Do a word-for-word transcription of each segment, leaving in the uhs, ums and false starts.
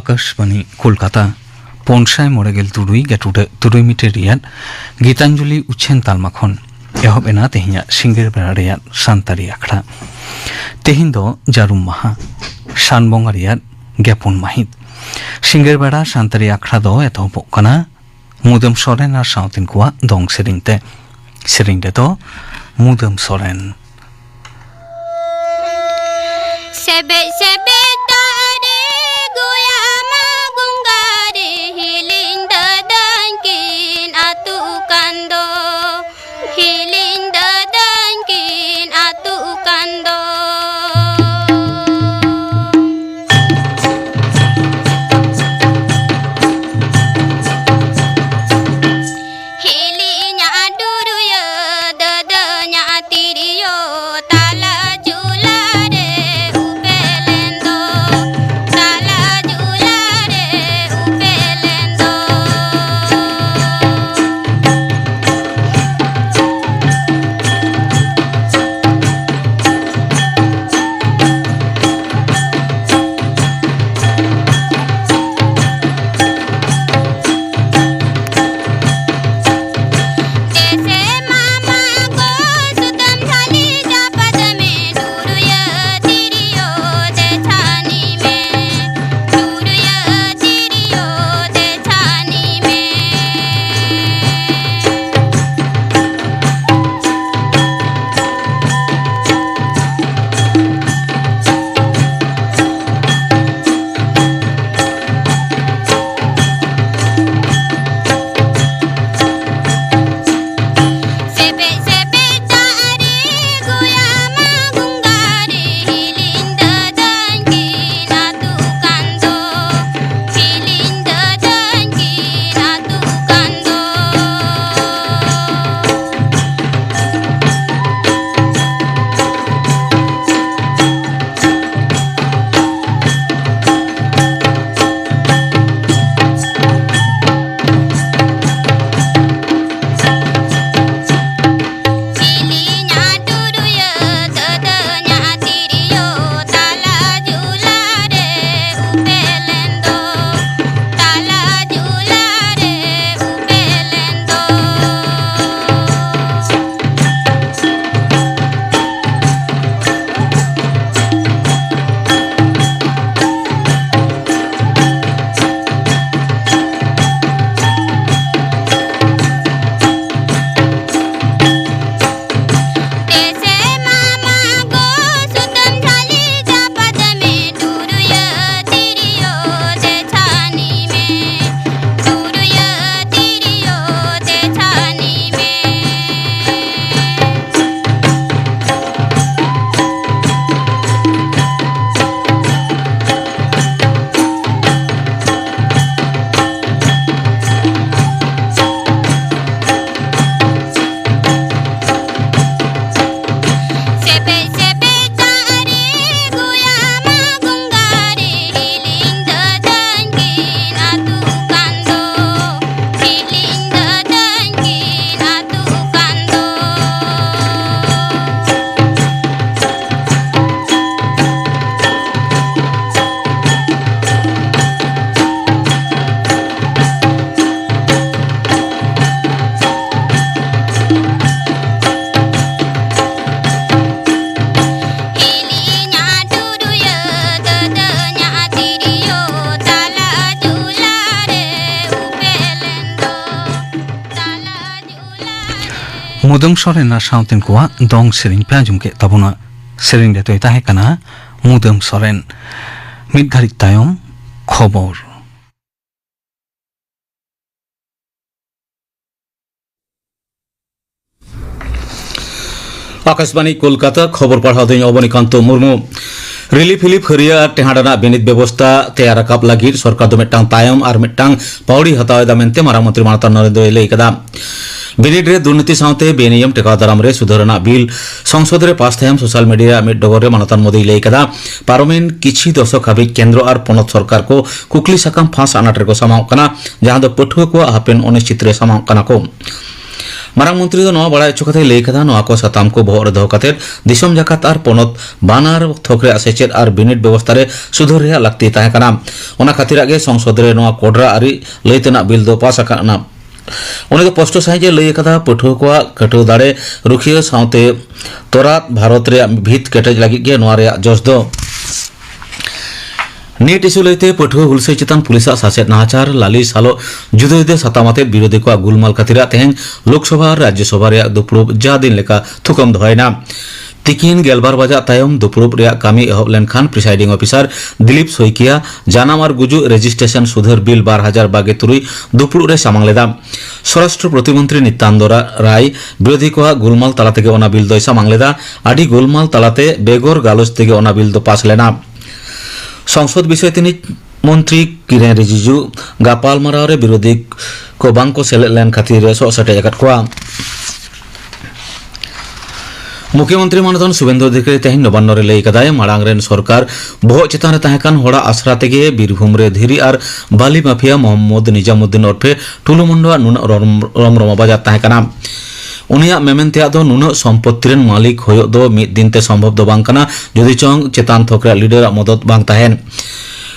ᱟᱠᱟᱥᱵᱟᱱᱤ ᱠᱳᱞᱠᱟᱛᱟ, ᱯᱩᱱ ᱥᱟᱭ ᱢᱚᱬᱮ ᱜᱮᱞ ᱛᱩᱨᱩᱭ ᱜᱮᱴᱩᱰᱟᱹᱜ ᱛᱩᱨᱩᱭ ᱢᱤᱴᱟᱨ ᱨᱮᱭᱟᱜ ᱜᱤᱛᱟᱧᱡᱚᱞᱤ ᱩᱪᱷᱟᱹᱱ ᱛᱟᱞᱢᱟ ᱠᱷᱚᱱ ᱮᱦᱚᱵ ᱮᱱᱟ ᱛᱮᱦᱮᱧᱟᱜ ᱥᱤᱸᱜᱟᱹᱲ ᱵᱮᱲᱟ ᱨᱮᱭᱟᱜ ᱥᱟᱱᱛᱟᱲᱤ ᱟᱠᱷᱲᱟ᱾ ᱛᱮᱦᱮᱧ ᱫᱚ ᱡᱟᱹᱨᱩᱢ ᱢᱟᱦᱟ, ᱥᱟᱱ ᱵᱚᱸᱜᱟ ᱨᱮᱭᱟᱜ ᱜᱮᱯᱩᱱ ᱢᱟᱹᱦᱤᱛ᱾ ᱥᱤᱸᱜᱟᱹᱲ ᱵᱮᱲᱟ ᱥᱟᱱᱛᱟᱲᱤ ᱟᱠᱷᱲᱟ ᱫᱚ ᱮᱛᱚᱦᱚᱵᱚᱜ ᱠᱟᱱᱟ ᱢᱩᱫᱟᱹᱢ ᱥᱚᱨᱮᱱ ᱟᱨ ᱥᱟᱶᱛᱤᱱ ᱠᱚᱣᱟᱜ ᱫᱚᱝ ᱥᱮᱨᱮᱧ ᱛᱮ᱾ ᱥᱮᱨᱮᱧ ᱨᱮᱫᱚ ᱢᱩᱫᱟᱹᱢ ᱥᱚᱨᱮᱱ᱾ ᱥᱮᱵᱮᱡ ᱥᱮᱵᱮᱡ ᱫᱟᱜ ᱨᱮ ᱜᱚᱭᱟ ᱢᱟ ᱜᱚᱝᱜᱟ ᱨᱮ, ᱦᱤᱞᱤᱧ ᱫᱟᱹᱫᱟᱹᱧ ᱠᱤᱱ ᱟᱹᱛᱩᱜ ᱠᱟᱱ ᱫᱚ, ᱦᱤᱞᱤᱧ ᱫᱟᱹᱫᱟᱹᱧ ᱠᱤᱱ ᱟᱹᱛᱩᱜ ᱠᱟᱱ ᱫᱚ᱾ ᱦᱤᱞᱤᱧᱟᱜ ᱰᱩᱨᱩᱭᱟᱹ, ᱫᱟᱹᱫᱟᱹᱧᱟᱜ ᱛᱤᱨᱭᱳ, ᱛᱟᱞᱟ ᱪᱩᱞᱟ ᱨᱮ ᱩᱯᱮᱞᱮᱱ ᱢᱩᱫᱟᱹᱢ ᱥᱚᱨᱮᱱ ᱟᱨ ᱥᱟᱶᱛᱮᱱ ᱠᱚᱣᱟᱜ ᱫᱚᱝ ᱥᱮᱨᱮᱧ ᱯᱮ ᱟᱸᱡᱚᱢ ᱠᱮᱫ ᱛᱟᱵᱚᱱᱟ᱾ ᱥᱮᱨᱮᱧ ᱨᱮᱫᱚᱭ ᱛᱟᱦᱮᱸ ᱠᱟᱱᱟ ᱢᱩᱫᱟᱹᱢ ᱥᱚᱨᱮᱱ᱾ ᱢᱤᱫ ᱜᱷᱟᱹᱲᱤᱡ ᱛᱟᱭᱚᱢ ᱠᱷᱚᱵᱚᱨ᱾ ᱟᱠᱟᱥᱵᱟᱬᱤ ᱠᱳᱞᱠᱟᱛᱟ, ᱠᱷᱚᱵᱚᱨ ᱯᱟᱲᱦᱟᱣ ᱫᱚᱧ ᱚᱵᱚᱱᱤᱠᱟᱱᱛᱚ ᱢᱩᱨᱢᱩ᱾ ᱨᱤᱞᱤᱯ ᱦᱤᱞᱤᱯ ᱦᱟᱹᱨᱭᱟᱹ ᱟᱨ ᱴᱮᱦᱟᱸᱰ ᱟᱱᱟᱜ ᱵᱤᱱᱤᱰ ᱵᱮᱵᱚᱥᱛᱟ ᱛᱮᱭᱟᱨ ᱨᱟᱠᱟᱵ ᱞᱟᱹᱜᱤᱫ ᱥᱚᱨᱠᱟᱨ ᱫᱚ ᱢᱤᱫᱴᱟᱝ ᱛᱟᱭᱚᱢ ᱟᱨ ᱢᱤᱫᱴᱟᱝ ᱯᱟᱹᱣᱲᱤ ᱦᱟᱛᱟᱣ ᱮᱫᱟ ᱢᱮᱱᱛᱮ ᱢᱟᱨᱟᱝ ᱢᱚᱱᱛᱨᱤ ᱢᱟᱱᱚᱛᱟᱱ ᱱᱚᱨᱮᱱᱫᱨᱚᱭ ᱞᱟᱹᱭ ᱠᱟᱫᱟ᱾ ᱵᱤᱱᱤᱰ ᱨᱮ ᱫᱩᱨᱱᱤᱛᱤ ᱥᱟᱶᱛᱮ ᱵᱮᱱᱤᱭᱚᱢ ᱴᱮᱠᱟᱣ ᱫᱟᱨᱟᱢ ᱨᱮ ᱥᱩᱫᱷᱟᱹᱨ ᱨᱮᱱᱟᱜ ᱵᱤᱞ ᱥᱚᱝᱥᱚᱫ ᱨᱮ ᱯᱟᱥ ᱛᱟᱭᱚᱢ ᱥᱳᱥᱟᱞ ᱢᱤᱰᱤᱭᱟ ᱨᱮ ᱢᱤᱫ ᱰᱚᱜᱚᱨ ᱨᱮ ᱢᱟᱱᱚᱛᱟᱱ ᱢᱳᱫᱤᱭ ᱞᱟᱹᱭ ᱠᱟᱫᱟ, ᱯᱟᱨᱚᱢᱮᱱ ᱠᱤᱪᱷᱤ ᱫᱚᱥᱚᱠ ᱦᱟᱹᱵᱤᱡ ᱠᱮᱱᱫᱨᱚ ᱟᱨ ᱯᱚᱱᱚᱛ ᱥᱚᱨᱠᱟᱨ ᱠᱚ ᱠᱩᱠᱞᱤ ᱥᱟᱠᱟᱢ ᱯᱷᱟᱸᱥ ᱟᱱᱟᱴ ᱨᱮᱠᱚ ᱥᱟᱢᱟᱣ ᱠᱟᱱᱟ, ᱡᱟᱦᱟᱸ ᱫᱚ ᱯᱟᱹᱴᱷᱩᱣᱟᱹ ᱠᱚᱣᱟᱜ ᱦᱟᱯᱮᱱ ᱚᱱᱤᱥᱪᱤᱛ ᱨᱮ ᱥᱟᱢᱟᱣ ᱠᱟᱱᱟ ᱠᱚ᱾ ᱢᱟᱨᱟᱝ ᱢᱚᱱᱛᱨᱤ ᱫᱚ ᱱᱚᱣᱟ ᱵᱟᱲᱟᱭ ᱦᱚᱪᱚ ᱠᱟᱛᱮᱭ ᱞᱟᱹᱭ ᱠᱟᱫᱟ, ᱱᱚᱣᱟ ᱠᱚ ᱥᱟᱛᱟᱢ ᱠᱚ ᱵᱚᱦᱚᱜ ᱨᱮ ᱫᱚᱦᱚ ᱠᱟᱛᱮ ᱫᱤᱥᱚᱢ ᱡᱟᱠᱟᱛ ᱟᱨ ᱯᱚᱱᱚᱛ ᱵᱟᱱᱟᱨ ᱛᱷᱚᱠ ᱨᱮᱭᱟᱜ ᱥᱮᱪᱮᱫ ᱟᱨ ᱵᱤᱱᱤᱰ ᱵᱮᱵᱚᱥᱛᱟ ᱨᱮ ᱥᱩᱫᱷᱟᱹᱨ ᱨᱮᱭᱟᱜ ᱞᱟᱹᱠᱛᱤ ᱛᱟᱦᱮᱸ ᱠᱟᱱᱟ᱾ ᱚᱱᱟ ᱠᱷᱟᱹᱛᱤᱨᱟᱜ ᱜᱮ ᱥᱚᱝᱥᱚᱫ ᱨᱮ ᱱᱚᱣᱟ ᱠᱚᱰᱨᱟ ᱟᱹᱨᱤ ᱞᱟᱹᱭ ᱛᱮᱱᱟᱜ ᱵᱤᱞ ᱫᱚ ᱯᱟᱥ ᱟᱠᱟᱱᱟ᱾ ᱩᱱᱤ ᱫᱚ ᱯᱚᱥᱴᱚ ᱥᱟᱹᱦᱤᱡ ᱮ ᱞᱟᱹᱭ ᱟᱠᱟᱫᱟ, ᱯᱟᱹᱴᱷᱩᱣᱟᱹ ᱠᱚᱣᱟᱜ ᱠᱟᱹᱴᱟᱹᱣ ᱫᱟᱲᱮ ᱨᱩᱠᱷᱤᱭᱟᱹ ᱥᱟᱶᱛᱮ ᱛᱚᱨᱟᱛ ᱵᱷᱟᱨᱚᱛ ᱨᱮᱭᱟᱜ ᱵᱷᱤᱛ ᱠᱮᱴᱮᱡ ᱞᱟᱹᱜᱤᱫ ᱜᱮ ᱱᱚᱣᱟ ᱨᱮᱭᱟᱜ ᱡᱚᱥ ᱫᱚ᱾ ᱱᱤᱴ ᱤᱥᱩ ᱞᱟᱹᱭᱛᱮ ᱯᱟᱹᱴᱷᱩᱣᱟᱹ ᱦᱩᱞᱥᱟᱹᱭ ᱪᱮᱛᱟᱱ ᱯᱩᱞᱤᱥᱟᱜ ᱥᱟᱥᱮᱛ ᱱᱟᱦᱟᱪᱟᱨ, ᱞᱟᱹᱞᱤᱥ ᱦᱟᱞᱚ ᱡᱩᱫᱟᱹ ᱡᱩᱫᱟᱹ ᱥᱟᱛᱟᱢ ᱟᱛᱮ ᱵᱤᱨᱳᱫᱷᱤ ᱠᱚᱣᱟᱜ ᱜᱩᱞᱢᱟᱞ ᱠᱷᱟᱹᱛᱤᱨᱟᱜ ᱛᱮᱦᱮᱧ ᱞᱳᱠᱥᱚᱵᱷᱟ ᱟᱨ ᱨᱟᱡᱽᱡᱚᱥᱚᱵᱷᱟ ᱨᱮᱭᱟᱜ ᱫᱩᱯᱲᱩᱵ ᱡᱟ ᱫᱤᱱ ᱞᱮᱠᱟ ᱛᱷᱩᱠᱟᱹᱢ ᱫᱚᱦᱚᱭᱮᱱᱟ᱾ ᱛᱤᱠᱤᱱ ᱜᱮᱞᱵᱟᱨ ᱵᱟᱡᱟᱜ ᱛᱟᱭᱚᱢ ᱫᱩᱯᱲᱩᱵ ᱨᱮᱭᱟᱜ ᱠᱟᱹᱢᱤ ᱮᱦᱚᱵ ᱞᱮᱱᱠᱷᱟᱱ presiding officer ᱫᱤᱞᱤᱯ ᱥᱚᱭᱠᱤᱭᱟ ᱡᱟᱱᱟᱢ ᱟᱨ ᱜᱩᱡᱩᱜ registration ᱥᱩᱫᱷᱟᱹᱨ ᱵᱤᱞ ᱵᱟᱨ ᱦᱟᱡᱟᱨ ᱵᱟᱜᱮ ᱛᱩᱨᱩᱭ ᱫᱩᱯᱲᱩᱵ ᱨᱮ ᱥᱟᱢᱟᱝ ᱞᱮᱫᱟ᱾ ᱥᱚᱨᱟᱥᱴᱨᱚ ᱯᱨᱚᱛᱤᱢᱚᱱᱛᱨᱤ ᱱᱤᱛᱟᱱᱫᱚ ᱨᱟ-, ᱨᱟᱭ ᱵᱤᱨᱳᱫᱷᱤ ᱠᱚᱣᱟᱜ ᱜᱩᱞᱢᱟᱞ ᱛᱟᱞᱟ ᱛᱮᱜᱮ ᱚᱱᱟ ᱵᱤᱞ ᱫᱚᱭ ᱥᱟᱢᱟᱝ ᱞᱮᱫᱟ᱾ ᱟᱹᱰᱤ ᱜᱩᱞᱢᱟᱞ ᱛᱟᱞᱟᱛᱮ ᱵᱮᱜᱚᱨ ᱜᱟᱞᱚᱪ ᱛᱮᱜᱮ ᱚᱱᱟ ᱵᱤᱞ ᱫᱚ ᱯᱟᱥ ᱞᱮᱱᱟ᱾ ᱥᱚᱝᱥᱚᱫ ᱵᱤᱥᱚᱭ ᱛᱮ ᱱᱤᱡ ᱢᱚᱱᱛᱨᱤ ᱠᱤᱨᱮᱱ ᱨᱤᱡᱤᱡᱩ ᱜᱟᱯᱟᱞᱢᱟᱨᱟᱣ ᱨᱮ ᱵᱤᱨᱳᱫᱷᱤ ᱠᱚ ᱵᱟᱝ ᱠᱚ ᱥᱮᱞᱮᱫ ᱞᱮᱱ ᱠᱷᱟᱹᱛᱤᱨ ᱮ ᱥᱚᱜ ᱥᱮᱴᱮᱡ ᱟᱠᱟᱫ ᱠᱚᱣᱟ᱾ ᱢᱩᱠᱷᱭᱚᱢᱚᱱᱛᱨᱤ ᱢᱟᱱᱚᱛᱟᱱ ᱥᱩᱵᱮᱱᱫᱩ ᱚᱫᱷᱤᱠᱟᱨᱤ ᱛᱮᱦᱮᱧ ᱱᱚᱵᱟᱱᱱᱚ ᱨᱮ ᱞᱟᱹᱭ ᱠᱟᱫᱟᱭ, ᱢᱟᱲᱟᱝ ᱨᱮᱱ ᱥᱚᱨᱠᱟᱨ ᱵᱚᱦᱚᱜ ᱪᱮᱛᱟᱱ ᱨᱮ ᱛᱟᱦᱮᱸ ᱠᱟᱱ ᱦᱚᱲᱟᱜ ᱟᱥᱨᱟ ᱛᱮᱜᱮ ᱵᱤᱨᱵᱷᱩᱢ ᱨᱮ ᱫᱷᱤᱨᱤ ᱟᱨ ᱵᱟᱹᱞᱤ ᱢᱟᱯᱷᱤᱭᱟ ᱢᱚᱦᱚᱢᱢᱚᱫᱽ ᱱᱤᱡᱟᱢᱩᱫᱽᱫᱤᱱ ᱚᱨᱯᱷᱮ ᱴᱩᱞᱩ ᱢᱩᱱᱰᱩᱣᱟᱜ ᱱᱩᱱᱟᱹᱜ ᱨᱚᱢ-, ᱨᱚᱢᱨᱚᱢᱟ ᱵᱟᱡᱟᱨ ᱛᱟᱦᱮᱸ ᱠᱟᱱᱟ᱾ ᱩᱱᱤᱭᱟᱜ ᱢᱮᱢᱮᱱ ᱛᱮᱭᱟᱜ ᱫᱚ ᱱᱩᱱᱟᱹᱜ ᱥᱚᱢᱯᱚᱛᱛᱤ ᱨᱮᱱ ᱢᱟᱹᱞᱤᱠ ᱦᱩᱭᱩᱜ ᱫᱚ ᱢᱤᱫ ᱫᱤᱱ ᱛᱮ ᱥᱚᱢᱵᱷᱚᱵ ᱫᱚ ᱵᱟᱝ ᱠᱟᱱᱟ, ᱡᱩᱫᱤ ᱪᱚᱝ ᱪᱮᱛᱟᱱ ᱛᱷᱚᱠ ᱨᱮᱭᱟᱜ ᱞᱤᱰᱟᱨᱟᱜ ᱢᱚᱫᱚᱫ ᱵᱟᱝ ᱛᱟᱦᱮᱱ᱾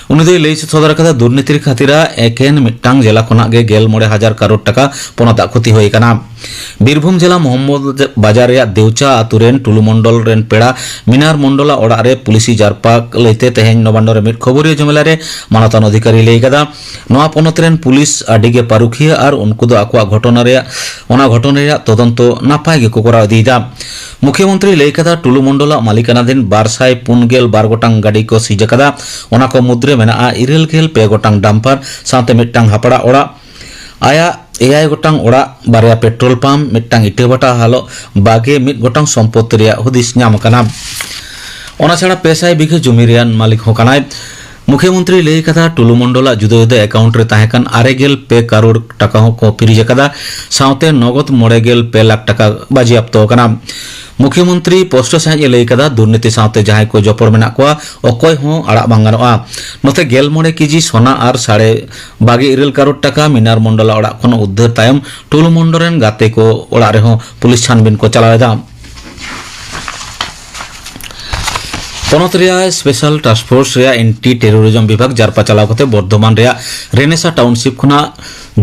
ᱩᱱᱤ ᱫᱚᱭ ᱞᱟᱹᱭ ᱥᱚᱫᱚᱨ ᱟᱠᱟᱫᱟ, ᱫᱩᱨᱱᱤᱛᱤ ᱠᱷᱟᱹᱛᱤᱨᱟᱜ ᱮᱠᱮᱱ ᱢᱤᱫᱴᱟᱝ ᱡᱮᱞᱟ ᱠᱷᱚᱱᱟᱜ ᱜᱮ ᱜᱮᱞ ᱢᱚᱬᱮ ᱦᱟᱡᱟᱨ ᱠᱟᱨᱳᱲ ᱴᱟᱠᱟ ᱯᱚᱱᱚᱛᱟᱜ ᱠᱷᱚᱛᱤ ᱦᱩᱭ ᱟᱠᱟᱱᱟ᱾ ᱵᱤᱨᱵᱷᱩᱢ ᱡᱮᱞᱟ ᱢᱚᱦᱚᱢᱢᱚᱫᱽ ᱵᱟᱡᱟᱨ ᱨᱮᱭᱟᱜ ᱫᱮᱣᱪᱟ ᱟᱹᱛᱩ ᱨᱮᱱ ᱴᱩᱞᱩ ᱢᱚᱱᱰᱚᱞ ᱨᱮᱱ ᱯᱮᱲᱟ ᱢᱤᱱᱟᱨ ᱢᱚᱱᱰᱚᱞᱟᱜ ᱚᱲᱟᱜ ᱨᱮ ᱯᱩᱞᱤᱥᱤ ᱡᱟᱨᱯᱟ ᱞᱟᱹᱭᱛᱮ ᱛᱮᱦᱮᱧ ᱱᱚᱵᱟᱱᱰᱚ ᱨᱮ ᱢᱤᱫ ᱠᱷᱚᱵᱚᱨᱤᱭᱟᱹ ᱡᱚᱢᱮᱞᱟ ᱨᱮ ᱢᱟᱱᱚᱛᱟᱱ ᱚᱫᱷᱤᱠᱟᱨᱤ ᱞᱟᱹᱭ ᱠᱟᱫᱟ, ᱱᱚᱣᱟ ᱯᱚᱱᱚᱛ ᱨᱮᱱ ᱯᱩᱞᱤᱥ ᱟᱹᱰᱤ ᱜᱮ ᱯᱟᱹᱨᱩᱠᱷᱤᱭᱟᱹ ᱟᱨ ᱩᱱᱠᱩ ᱫᱚ ᱟᱠᱚᱣᱟᱜ ᱜᱷᱚᱴᱚᱱᱟ ᱨᱮᱭᱟᱜ, ᱚᱱᱟ ᱜᱷᱚᱴᱚᱱᱟ ᱨᱮᱭᱟᱜ ᱛᱚᱫᱚᱱᱛᱚ ᱱᱟᱯᱟᱭ ᱜᱮᱠᱚ ᱠᱚᱨᱟᱣ ᱤᱫᱤᱭᱮᱫᱟ᱾ ᱢᱩᱠᱷᱭᱚᱢᱚᱱᱛᱨᱤ ᱞᱟᱹᱭ ᱠᱟᱫᱟ, ᱴᱩᱞᱩ ᱢᱚᱱᱰᱚᱞᱟᱜ ᱢᱟᱹᱞᱤᱠᱟᱱᱟᱫᱷᱤᱱ ᱵᱟᱨ ᱥᱟᱭ ᱯᱩᱱ ᱜᱮᱞ ᱵᱟᱨ ᱜᱚᱴᱟᱝ ᱜᱟᱹᱰᱤ ᱠᱚ ᱥᱤᱡᱽ ᱟᱠᱟᱫᱟ᱾ ᱚᱱᱟ ᱠᱚ ᱢᱩᱫᱽᱨᱮ ᱢᱮᱱᱟᱜᱼᱟ ᱤᱨᱟᱹᱞ ᱜᱮᱞ ᱯᱮ ᱜᱚᱴᱟᱝ ᱰᱟᱢᱯᱟᱨ ᱥᱟᱶᱛᱮ ᱢᱤᱫᱴᱟᱝ ᱦᱟᱯᱲᱟᱜ ᱚᱲᱟᱜ, ᱟᱭᱟᱜ ᱮᱭᱟᱭ ᱜᱚᱴᱟᱝ ᱚᱲᱟᱜ, ᱵᱟᱨᱭᱟ ᱯᱮᱴᱨᱳᱞ ᱯᱟᱢᱯ, ᱢᱤᱫᱴᱟᱝ ᱤᱴᱟᱹ ᱵᱷᱟᱴᱟ ᱦᱟᱞᱚᱜ ᱵᱟᱜᱮ ᱢᱤᱫ ᱜᱚᱴᱟᱝ ᱥᱚᱢᱯᱚᱛᱛᱤ ᱨᱮᱭᱟᱜ ᱦᱩᱫᱤᱥ ᱧᱟᱢ ᱟᱠᱟᱱᱟ᱾ ᱚᱱᱟ ᱪᱷᱟᱲᱟ ᱯᱮ ᱥᱟᱭ ᱵᱤᱜᱷᱟᱹ ᱡᱩᱢᱤ ᱨᱮᱭᱟᱜ ᱢᱟᱹᱞᱤᱠ ᱦᱚᱸ ᱠᱟᱱᱟᱭ᱾ ᱢᱩᱠᱷᱭᱚᱢᱚᱱᱛᱨᱤ ᱞᱟᱹᱭ ᱠᱟᱫᱟ, ᱴᱩᱞᱩ ᱢᱚᱱᱰᱚᱞᱟᱜ ᱡᱩᱫᱟᱹ ᱡᱩᱫᱟᱹ ᱮᱠᱟᱣᱩᱱᱴ ᱨᱮ ᱛᱟᱦᱮᱸ ᱠᱟᱱ ᱟᱨᱮ ᱜᱮᱞ ᱯᱮ ᱠᱟᱨᱳᱲ ᱴᱟᱠᱟ ᱦᱚᱸ ᱠᱚ ᱯᱷᱤᱨᱤᱡᱽ ᱟᱠᱟᱫᱟ, ᱥᱟᱶᱛᱮ ᱱᱚᱜᱚᱫ ᱢᱚᱬᱮ ᱜᱮᱞ ᱯᱮ ᱞᱟᱠᱷ ᱴᱟᱠᱟ ᱵᱟᱡᱮᱭᱟᱯᱛᱚ ᱟᱠᱟᱱᱟ᱾ ᱢᱩᱠᱷᱭᱚᱢᱚᱱᱛᱨᱤ ᱯᱚᱥᱴᱚ ᱥᱟᱹᱦᱤᱡ ᱮ ᱞᱟᱹᱭ ᱠᱟᱫᱟ, ᱫᱩᱨᱱᱤᱛᱤ ᱥᱟᱶᱛᱮ ᱡᱟᱦᱟᱸᱭ ᱠᱚ ᱡᱚᱯᱚᱲ ᱢᱮᱱᱟᱜ ᱠᱚᱣᱟ, ᱚᱠᱚᱭ ᱦᱚᱸ ᱟᱲᱟᱜ ᱵᱟᱝ ᱜᱟᱱᱚᱜᱼᱟ᱾ ᱱᱚᱛᱮ ᱜᱮᱞ ᱢᱚᱬᱮ ᱠᱮᱡᱤ ᱥᱚᱱᱟ ᱟᱨ ᱥᱟᱲᱮ ᱵᱟᱜᱮ ᱤᱨᱟᱹᱞ ᱠᱟᱨᱳᱲ ᱴᱟᱠᱟ ᱢᱤᱱᱟᱨ ᱢᱚᱱᱰᱚᱞᱟᱜ ᱚᱲᱟᱜ ᱠᱷᱚᱱ ᱩᱫᱽᱫᱷᱟᱹᱨ ᱛᱟᱭᱚᱢ ᱴᱩᱞᱩ ᱢᱚᱱᱰᱚᱞ ᱨᱮᱱ ᱜᱟᱛᱮ ᱠᱚ ᱚᱲᱟᱜ ᱨᱮᱦᱚᱸ ᱯᱩᱞᱤᱥ ᱪᱷᱟᱱᱵᱤᱱ ᱠᱚ ᱪᱟᱞᱟᱣ ᱮᱫᱟ᱾ ᱯᱚᱱᱚᱛ ᱨᱮᱭᱟᱜ ᱥᱯᱮᱥᱟᱞ ᱴᱟᱥᱠ ᱯᱷᱳᱨᱥ ᱨᱮᱭᱟᱜ ᱮᱱᱴᱤ ᱴᱮᱨᱳᱨᱤᱡᱚᱢ ᱵᱤᱵᱷᱟᱜᱽ ᱡᱟᱨᱯᱟ ᱪᱟᱞᱟᱣ ᱠᱟᱛᱮ ᱵᱚᱨᱫᱷᱚᱢᱟᱱ ᱨᱮᱭᱟᱜ ᱨᱮᱱᱮᱥᱟ ᱴᱟᱣᱩᱱᱥᱤᱯ ᱠᱷᱚᱱᱟᱜ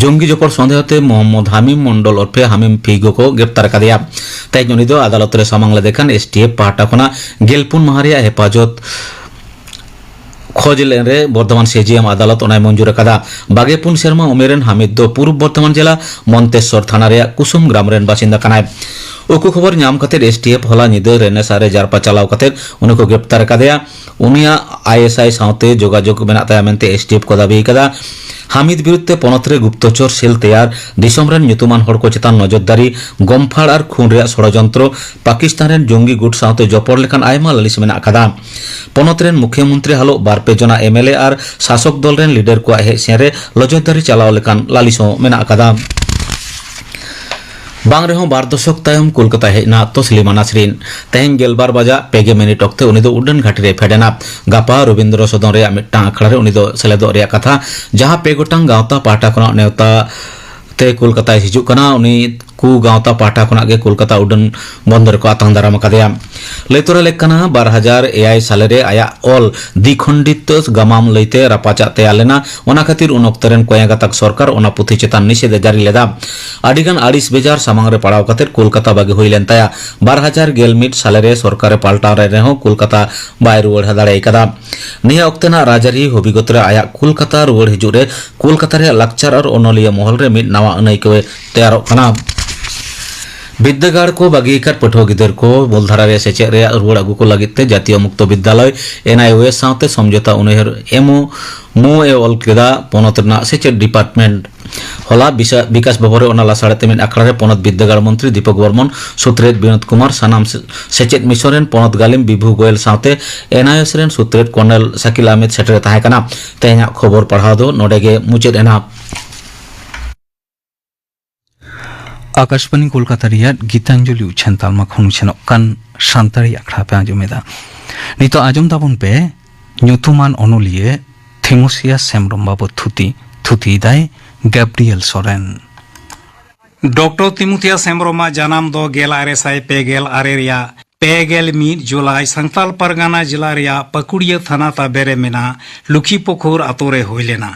ᱡᱚᱝᱜᱤ ᱡᱚᱯᱚᱲ ᱥᱚᱱᱫᱮᱦᱚ ᱛᱮ ᱢᱚᱦᱚᱢᱢᱚᱫᱽ ᱦᱟᱢᱤᱢ ᱢᱚᱱᱰᱚᱞ ᱳᱨᱯᱷᱮ ᱦᱟᱢᱤᱢ ᱯᱷᱤᱜᱳ ᱠᱚ ᱜᱨᱮᱯᱛᱟᱨ ᱟᱠᱟᱫᱮᱭᱟ᱾ ᱛᱮᱦᱮᱧ ᱩᱱᱤ ᱫᱚ ᱟᱫᱟᱞᱚᱛ ᱨᱮ ᱥᱟᱢᱟᱝ ᱞᱮᱫᱮ ᱠᱷᱟᱱ ᱮᱥᱴᱤᱮᱯᱷ ᱯᱟᱦᱴᱟ ᱠᱷᱚᱱᱟᱜ ᱜᱮᱞ ᱯᱩᱱ ᱢᱟᱦᱟ ᱨᱮᱭᱟᱜ ᱦᱮᱯᱟᱡᱚᱛ ᱠᱷᱚᱡᱽ ᱞᱮᱱ ᱨᱮ ᱵᱚᱨᱫᱷᱚᱢᱟᱱ ᱥᱤᱡᱤᱮᱢ ᱟᱫᱟᱞᱚᱛ ᱚᱱᱟᱭ ᱢᱚᱧᱡᱩᱨ ᱟᱠᱟᱫᱟ᱾ ᱵᱟᱜᱮ ᱯᱩᱱ ᱥᱮᱨᱢᱟ ᱩᱢᱮᱨ ᱨᱮᱱ ᱦᱟᱢᱤᱫ ᱫᱚ ᱯᱩᱨᱩᱵ ᱵᱚᱨᱫᱷᱚᱢᱟᱱ ᱡᱮᱞᱟ ᱢᱚᱱᱛᱮᱥᱚᱨ ᱛᱷᱟᱱᱟ ᱨᱮᱭᱟᱜ ᱠᱩᱥᱩᱢ ᱜᱨᱟᱢ ᱨᱮᱱ ᱵᱟᱥᱤᱱᱫᱟ ᱠᱟᱱᱟᱭ᱾ ᱩᱠᱩ ᱠᱷᱚᱵᱚᱨ ᱧᱟᱢ ᱠᱟᱛᱮ ᱮᱥᱴᱤᱮᱯᱷ ᱦᱚᱞᱟ ᱧᱤᱫᱟᱹ ᱨᱮᱱᱮᱥᱟ ᱨᱮ ᱡᱟᱨᱯᱟ ᱪᱟᱞᱟᱣ ᱠᱟᱛᱮ ᱩᱱᱤ ᱠᱚ ᱜᱨᱮᱯᱛᱟᱨ ᱟᱠᱟᱫᱮᱭᱟ᱾ ᱩᱱᱤᱭᱟᱜ ᱟᱭᱮᱥᱟᱭ ᱥᱟᱶᱛᱮ ᱡᱳᱜᱟᱡᱳᱜᱽ ᱢᱮᱱᱟᱜ ᱛᱟᱭᱟ ᱢᱮᱱᱛᱮ ᱮᱥᱴᱤᱮᱯᱷ ᱠᱚ ᱫᱟᱹᱵᱤ ᱟᱠᱟᱫᱟ᱾ ᱦᱟᱢᱤᱫ ᱵᱤᱨᱩᱫᱷ ᱛᱮ ᱯᱚᱱᱚᱛ ᱨᱮ ᱜᱩᱯᱛᱚᱪᱚᱨ ᱥᱮᱞ ᱛᱮᱭᱟᱨ, ᱫᱤᱥᱚᱢ ᱨᱮᱱ ᱧᱩᱛᱩᱢᱟᱱ ᱦᱚᱲ ᱠᱚ ᱪᱮᱛᱟᱱ ᱱᱚᱡᱚᱨᱫᱟᱨᱤ, ᱜᱚᱢᱯᱷᱟᱲ ᱟᱨ ᱠᱷᱩᱱ ᱨᱮᱭᱟᱜ ᱥᱚᱲᱚᱡᱚᱱᱛᱨᱚ, ᱯᱟᱠᱤᱥᱛᱟᱱ ᱨᱮᱱ ᱡᱚᱝᱜᱤ ᱜᱩᱴ ᱥᱟᱶᱛᱮ ᱡᱚᱯᱚᱲ ᱞᱮᱠᱟᱱ ᱟᱭᱢᱟ ᱞᱟᱹᱞᱤᱥ ᱢᱮᱱᱟᱜ ᱟᱠᱟᱫᱟ᱾ ᱯᱚᱱᱚᱛ ᱨᱮᱱ ᱢᱩᱠᱷᱭᱚᱢᱚᱱᱛᱨᱤ ᱦᱟᱞᱚᱜ ᱵᱟᱨ ᱯᱮ ᱡᱚᱱᱟ ᱮᱢᱮᱞᱮ ᱟᱨ ᱥᱟᱥᱚᱠ ᱫᱚᱞ ᱨᱮᱱ ᱞᱤᱰᱟᱨ ᱠᱚᱣᱟᱜ ᱦᱮᱡ ᱥᱮᱱ ᱨᱮ ᱱᱚᱡᱚᱨᱫᱟᱨᱤ ᱪᱟᱞᱟᱣ ᱞᱮᱠᱟᱱ ᱞᱟᱹᱞᱤᱥ ᱦᱚᱸ ᱢᱮᱱᱟᱜ ᱟᱠᱟᱫᱟ᱾ ᱵᱟᱝ ᱨᱮᱦᱚᱸ ᱵᱟᱨ ᱫᱚᱥᱚᱠ ᱛᱟᱭᱚᱢ ᱠᱳᱞᱠᱟᱛᱟᱭ ᱦᱮᱡ ᱮᱱᱟ ᱛᱚᱥᱞᱤᱢᱟ ᱱᱟᱥᱨᱤᱱ᱾ ᱛᱮᱦᱮᱧ ᱜᱮᱞᱵᱟᱨ ᱵᱟᱡᱟᱜ ᱯᱮ ᱜᱮ ᱢᱤᱱᱤᱴ ᱚᱠᱛᱮ ᱩᱱᱤ ᱫᱚ ᱩᱰᱟᱹᱱ ᱜᱷᱟᱹᱴᱤ ᱨᱮᱭ ᱯᱷᱮᱰ ᱮᱱᱟ᱾ ᱜᱟᱯᱟ ᱨᱚᱵᱤᱱᱫᱨᱚ ᱥᱚᱫᱚᱱ ᱨᱮᱭᱟᱜ ᱢᱤᱫᱴᱟᱝ ᱟᱠᱷᱲᱟ ᱨᱮ ᱩᱱᱤ ᱫᱚ ᱥᱮᱞᱮᱫᱚᱜ ᱨᱮᱭᱟᱜ ᱠᱟᱛᱷᱟ, ᱡᱟᱦᱟᱸ ᱯᱮ ᱜᱚᱴᱟᱝ ᱜᱟᱶᱛᱟ ᱯᱟᱦᱴᱟ ᱠᱷᱚᱱᱟᱜ ᱱᱮᱣᱛᱟ ᱛᱮ ᱠᱳᱞᱠᱟᱛᱟᱭ ᱦᱤᱡᱩᱜ ᱠᱟᱱᱟ᱾ ᱩᱱᱤ ᱠᱩ ᱜᱟᱶᱛᱟ ᱯᱟᱦᱴᱟ ᱠᱷᱚᱱᱟᱜ ᱜᱮ ᱠᱳᱞᱠᱟᱛᱟ ᱩᱰᱟᱹᱱ ᱵᱚᱱᱫᱚᱨ ᱨᱮᱠᱚ ᱟᱛᱟᱝ ᱫᱟᱨᱟᱢ ᱟᱠᱟᱫᱮᱭᱟ᱾ ᱞᱟᱹᱭ ᱛᱚᱨᱟ ᱞᱮᱠ ᱠᱟᱱᱟ, ᱵᱟᱨ ᱦᱟᱡᱟᱨ ᱮᱭᱟᱭ ᱥᱟᱞᱮ ᱨᱮ ᱟᱭᱟᱜ ᱚᱞ ᱫᱤᱠᱷᱚᱱᱰᱤᱛ ᱜᱟᱢᱟᱢ ᱞᱟᱹᱭᱛᱮ ᱨᱟᱯᱟᱪᱟᱜ ᱛᱮᱭᱟᱨ ᱞᱮᱱᱟ᱾ ᱚᱱᱟ ᱠᱷᱟᱹᱛᱤᱨ ᱩᱱ ᱚᱠᱛᱚ ᱨᱮᱱ ᱠᱚᱭᱟ ᱜᱟᱛᱟᱠ ᱥᱚᱨᱠᱟᱨ ᱚᱱᱟ ᱯᱩᱛᱷᱤ ᱪᱮᱛᱟᱱ ᱱᱤᱥᱮᱫ ᱮ ᱡᱟᱹᱨᱤ ᱞᱮᱫᱟ᱾ ᱟᱹᱰᱤᱜᱟᱱ ᱟᱹᱲᱤᱥ ᱵᱮᱡᱟᱨ ᱥᱟᱢᱟᱝ ᱨᱮ ᱯᱟᱲᱟᱣ ᱠᱟᱛᱮ ᱠᱳᱞᱠᱟᱛᱟ ᱵᱟᱹᱜᱤ ᱦᱩᱭ ᱞᱮᱱ ᱛᱟᱭᱟ᱾ ᱵᱟᱨ ᱦᱟᱡᱟᱨ ᱜᱮᱞ ᱢᱤᱫ ᱥᱟᱞᱮ ᱨᱮ ᱥᱚᱨᱠᱟᱨ ᱮ ᱯᱟᱞᱴᱟᱣ ᱞᱮᱱ ᱨᱮᱦᱚᱸ ᱠᱳᱞᱠᱟᱛᱟ ᱵᱟᱭ ᱨᱩᱣᱟᱹᱲ ᱫᱟᱲᱮ ᱟᱠᱟᱫᱟ᱾ ᱱᱤᱭᱟᱹ ᱚᱠᱛᱮ ᱱᱟᱜ ᱨᱟᱡᱽᱟᱹᱨᱤ ᱦᱚᱵᱤᱜᱚᱛ ᱨᱮ ᱟᱭᱟᱜ ᱠᱳᱞᱠᱟᱛᱟ ᱨᱩᱣᱟᱹᱲ ᱦᱤᱡᱩᱜ ᱨᱮ ᱠᱳᱞᱠᱟᱛᱟ ᱨᱮᱭᱟᱜ ᱞᱟᱠᱪᱟᱨ ᱟᱨ ᱚᱱᱚᱞᱤᱭᱟᱹ ᱢᱚᱦᱚᱞ ᱨᱮ ᱢᱤᱫ ᱱᱟᱣᱟ ᱟᱹᱱᱟᱹᱭᱠᱟᱹᱣ ᱮ ᱛᱮᱭᱟᱨᱚᱜ ᱠᱟᱱᱟ᱾ ᱵᱤᱨᱫᱟᱹᱜᱟᱲ ᱠᱚ ᱵᱟᱹᱜᱤ ᱟᱠᱟᱫ ᱯᱟᱹᱴᱷᱩᱣᱟᱹ ᱜᱤᱫᱟᱹᱨ ᱠᱚ ᱢᱩᱞ ᱫᱷᱟᱨᱟ ᱨᱮ ᱥᱮᱪᱮᱫ ᱨᱮᱭᱟᱜ ᱨᱩᱣᱟᱹᱲ ᱟᱹᱜᱩ ᱠᱚ ᱞᱟᱹᱜᱤᱫ ᱛᱮ ᱡᱟᱹᱛᱤᱭᱚ ᱢᱩᱠᱛᱚ ᱵᱤᱫᱽᱫᱟᱞᱚᱭ, ᱮᱱ ᱟᱭ ᱳ ᱮᱥ, ᱥᱟᱶᱛᱮ ᱥᱚᱢᱡᱚᱛᱟ ᱩᱱᱩᱭᱦᱟᱹᱨ ᱮᱢ ᱳ ᱢᱩ ᱮ ᱚᱞ ᱠᱮᱫᱟ ᱯᱚᱱᱚᱛ ᱨᱮᱱᱟᱜ ᱥᱮᱪᱮᱫ ᱰᱤᱯᱟᱨᱴᱢᱮᱱᱴ᱾ ᱦᱚᱞᱟ ᱵᱤᱥᱟ-, ᱵᱤᱠᱟᱥ ᱵᱷᱚᱵᱚᱱ ᱨᱮ ᱚᱱᱟ ᱞᱟᱥᱟᱲᱦᱮᱫ ᱛᱮ ᱢᱤᱫ ᱟᱠᱷᱲᱟ ᱨᱮ ᱯᱚᱱᱚᱛ ᱵᱤᱨᱫᱟᱹᱜᱟᱲ ᱢᱚᱱᱛᱨᱤ ᱫᱤᱯᱚᱠ ᱵᱚᱨᱢᱚᱱ, ᱥᱩᱛᱨᱮᱛ ᱵᱤᱱᱳᱫ ᱠᱩᱢᱟᱨ, ᱥᱟᱱᱟᱢ ᱥᱮ-, ᱥᱮᱪᱮᱫ ᱢᱤᱥᱚᱱ ᱨᱮᱱ ᱯᱚᱱᱚᱛ ᱜᱟᱹᱞᱤᱢ ᱵᱤᱵᱷᱩ ᱜᱳᱭᱮᱞ ᱥᱟᱶᱛᱮ ᱮᱱ ᱟᱭ ᱳ ᱮᱥ ᱨᱮᱱ ᱥᱩᱛᱨᱮᱛ ᱠᱚᱨᱱᱮᱞ ᱥᱟᱠᱤᱞ ᱟᱦᱢᱮᱫ ᱥᱮᱴᱮᱨ ᱮ ᱛᱟᱦᱮᱸ ᱠᱟᱱᱟ᱾ ᱛᱮᱦᱮᱧᱟᱜ ᱠᱷᱚᱵᱚᱨ ᱯᱟᱲᱦᱟᱣ ᱫᱚ ᱱᱚᱰᱮ ᱜᱮ ᱢᱩᱪᱟᱹᱫ ᱮᱱᱟ᱾ ᱟᱠᱟᱥᱵᱟᱱᱤ ᱠᱳᱞᱠᱟᱛᱟ ᱨᱮᱭᱟᱜ ᱜᱤᱛᱟᱧᱡᱚᱞᱤ ᱩᱪᱷᱟᱹᱱ ᱛᱟᱞᱢᱟ ᱠᱷᱚᱱ ᱩᱪᱷᱟᱹᱱᱚᱜ ᱠᱟᱱ ᱥᱟᱱᱛᱟᱲᱤ ᱟᱠᱷᱲᱟ ᱯᱮ ᱟᱸᱡᱚᱢᱮᱫᱟ᱾ ᱱᱤᱛᱚᱜ ᱟᱸᱡᱚᱢ ᱛᱟᱵᱚᱱ ᱯᱮ ᱧᱩᱛᱩᱢᱟᱱ ᱚᱱᱚᱞᱤᱭᱟᱹ ᱛᱷᱤᱢᱳᱥᱤᱭᱟᱥ ᱦᱮᱢᱵᱽᱨᱚᱢ ᱵᱟᱵᱚᱛ ᱛᱷᱩᱛᱤ᱾ ᱛᱷᱩᱛᱤᱭᱮᱫᱟᱭ ᱜᱟᱵᱽᱨᱤᱭᱮᱞ ᱥᱚᱨᱮᱱ᱾ ᱰᱚᱠᱴᱚᱨ ᱛᱤᱢᱳᱛᱷᱤᱭᱟᱥ ᱦᱮᱢᱵᱽᱨᱚᱢᱟᱜ ᱡᱟᱱᱟᱢ ᱫᱚ ᱜᱮᱞ ᱟᱨᱮ ᱥᱟᱭ ᱯᱮ ᱜᱮᱞ ᱟᱨᱮ ᱨᱮᱭᱟᱜ ᱯᱮ ᱜᱮᱞ ᱢᱤᱫ ᱡᱩᱞᱟᱭ ᱥᱟᱱᱛᱟᱞ ᱯᱟᱨᱜᱟᱱᱟ ᱡᱤᱞᱟ ᱨᱮᱭᱟᱜ ᱯᱟᱠᱩᱲᱤᱭᱟᱹ ᱛᱷᱟᱱᱟ ᱛᱟᱵᱮ ᱨᱮ ᱢᱮᱱᱟᱜ ᱞᱩᱠᱷᱤ ᱯᱩᱠᱷᱩᱨ ᱟᱛᱳ ᱨᱮ ᱦᱩᱭ ᱞᱮᱱᱟ᱾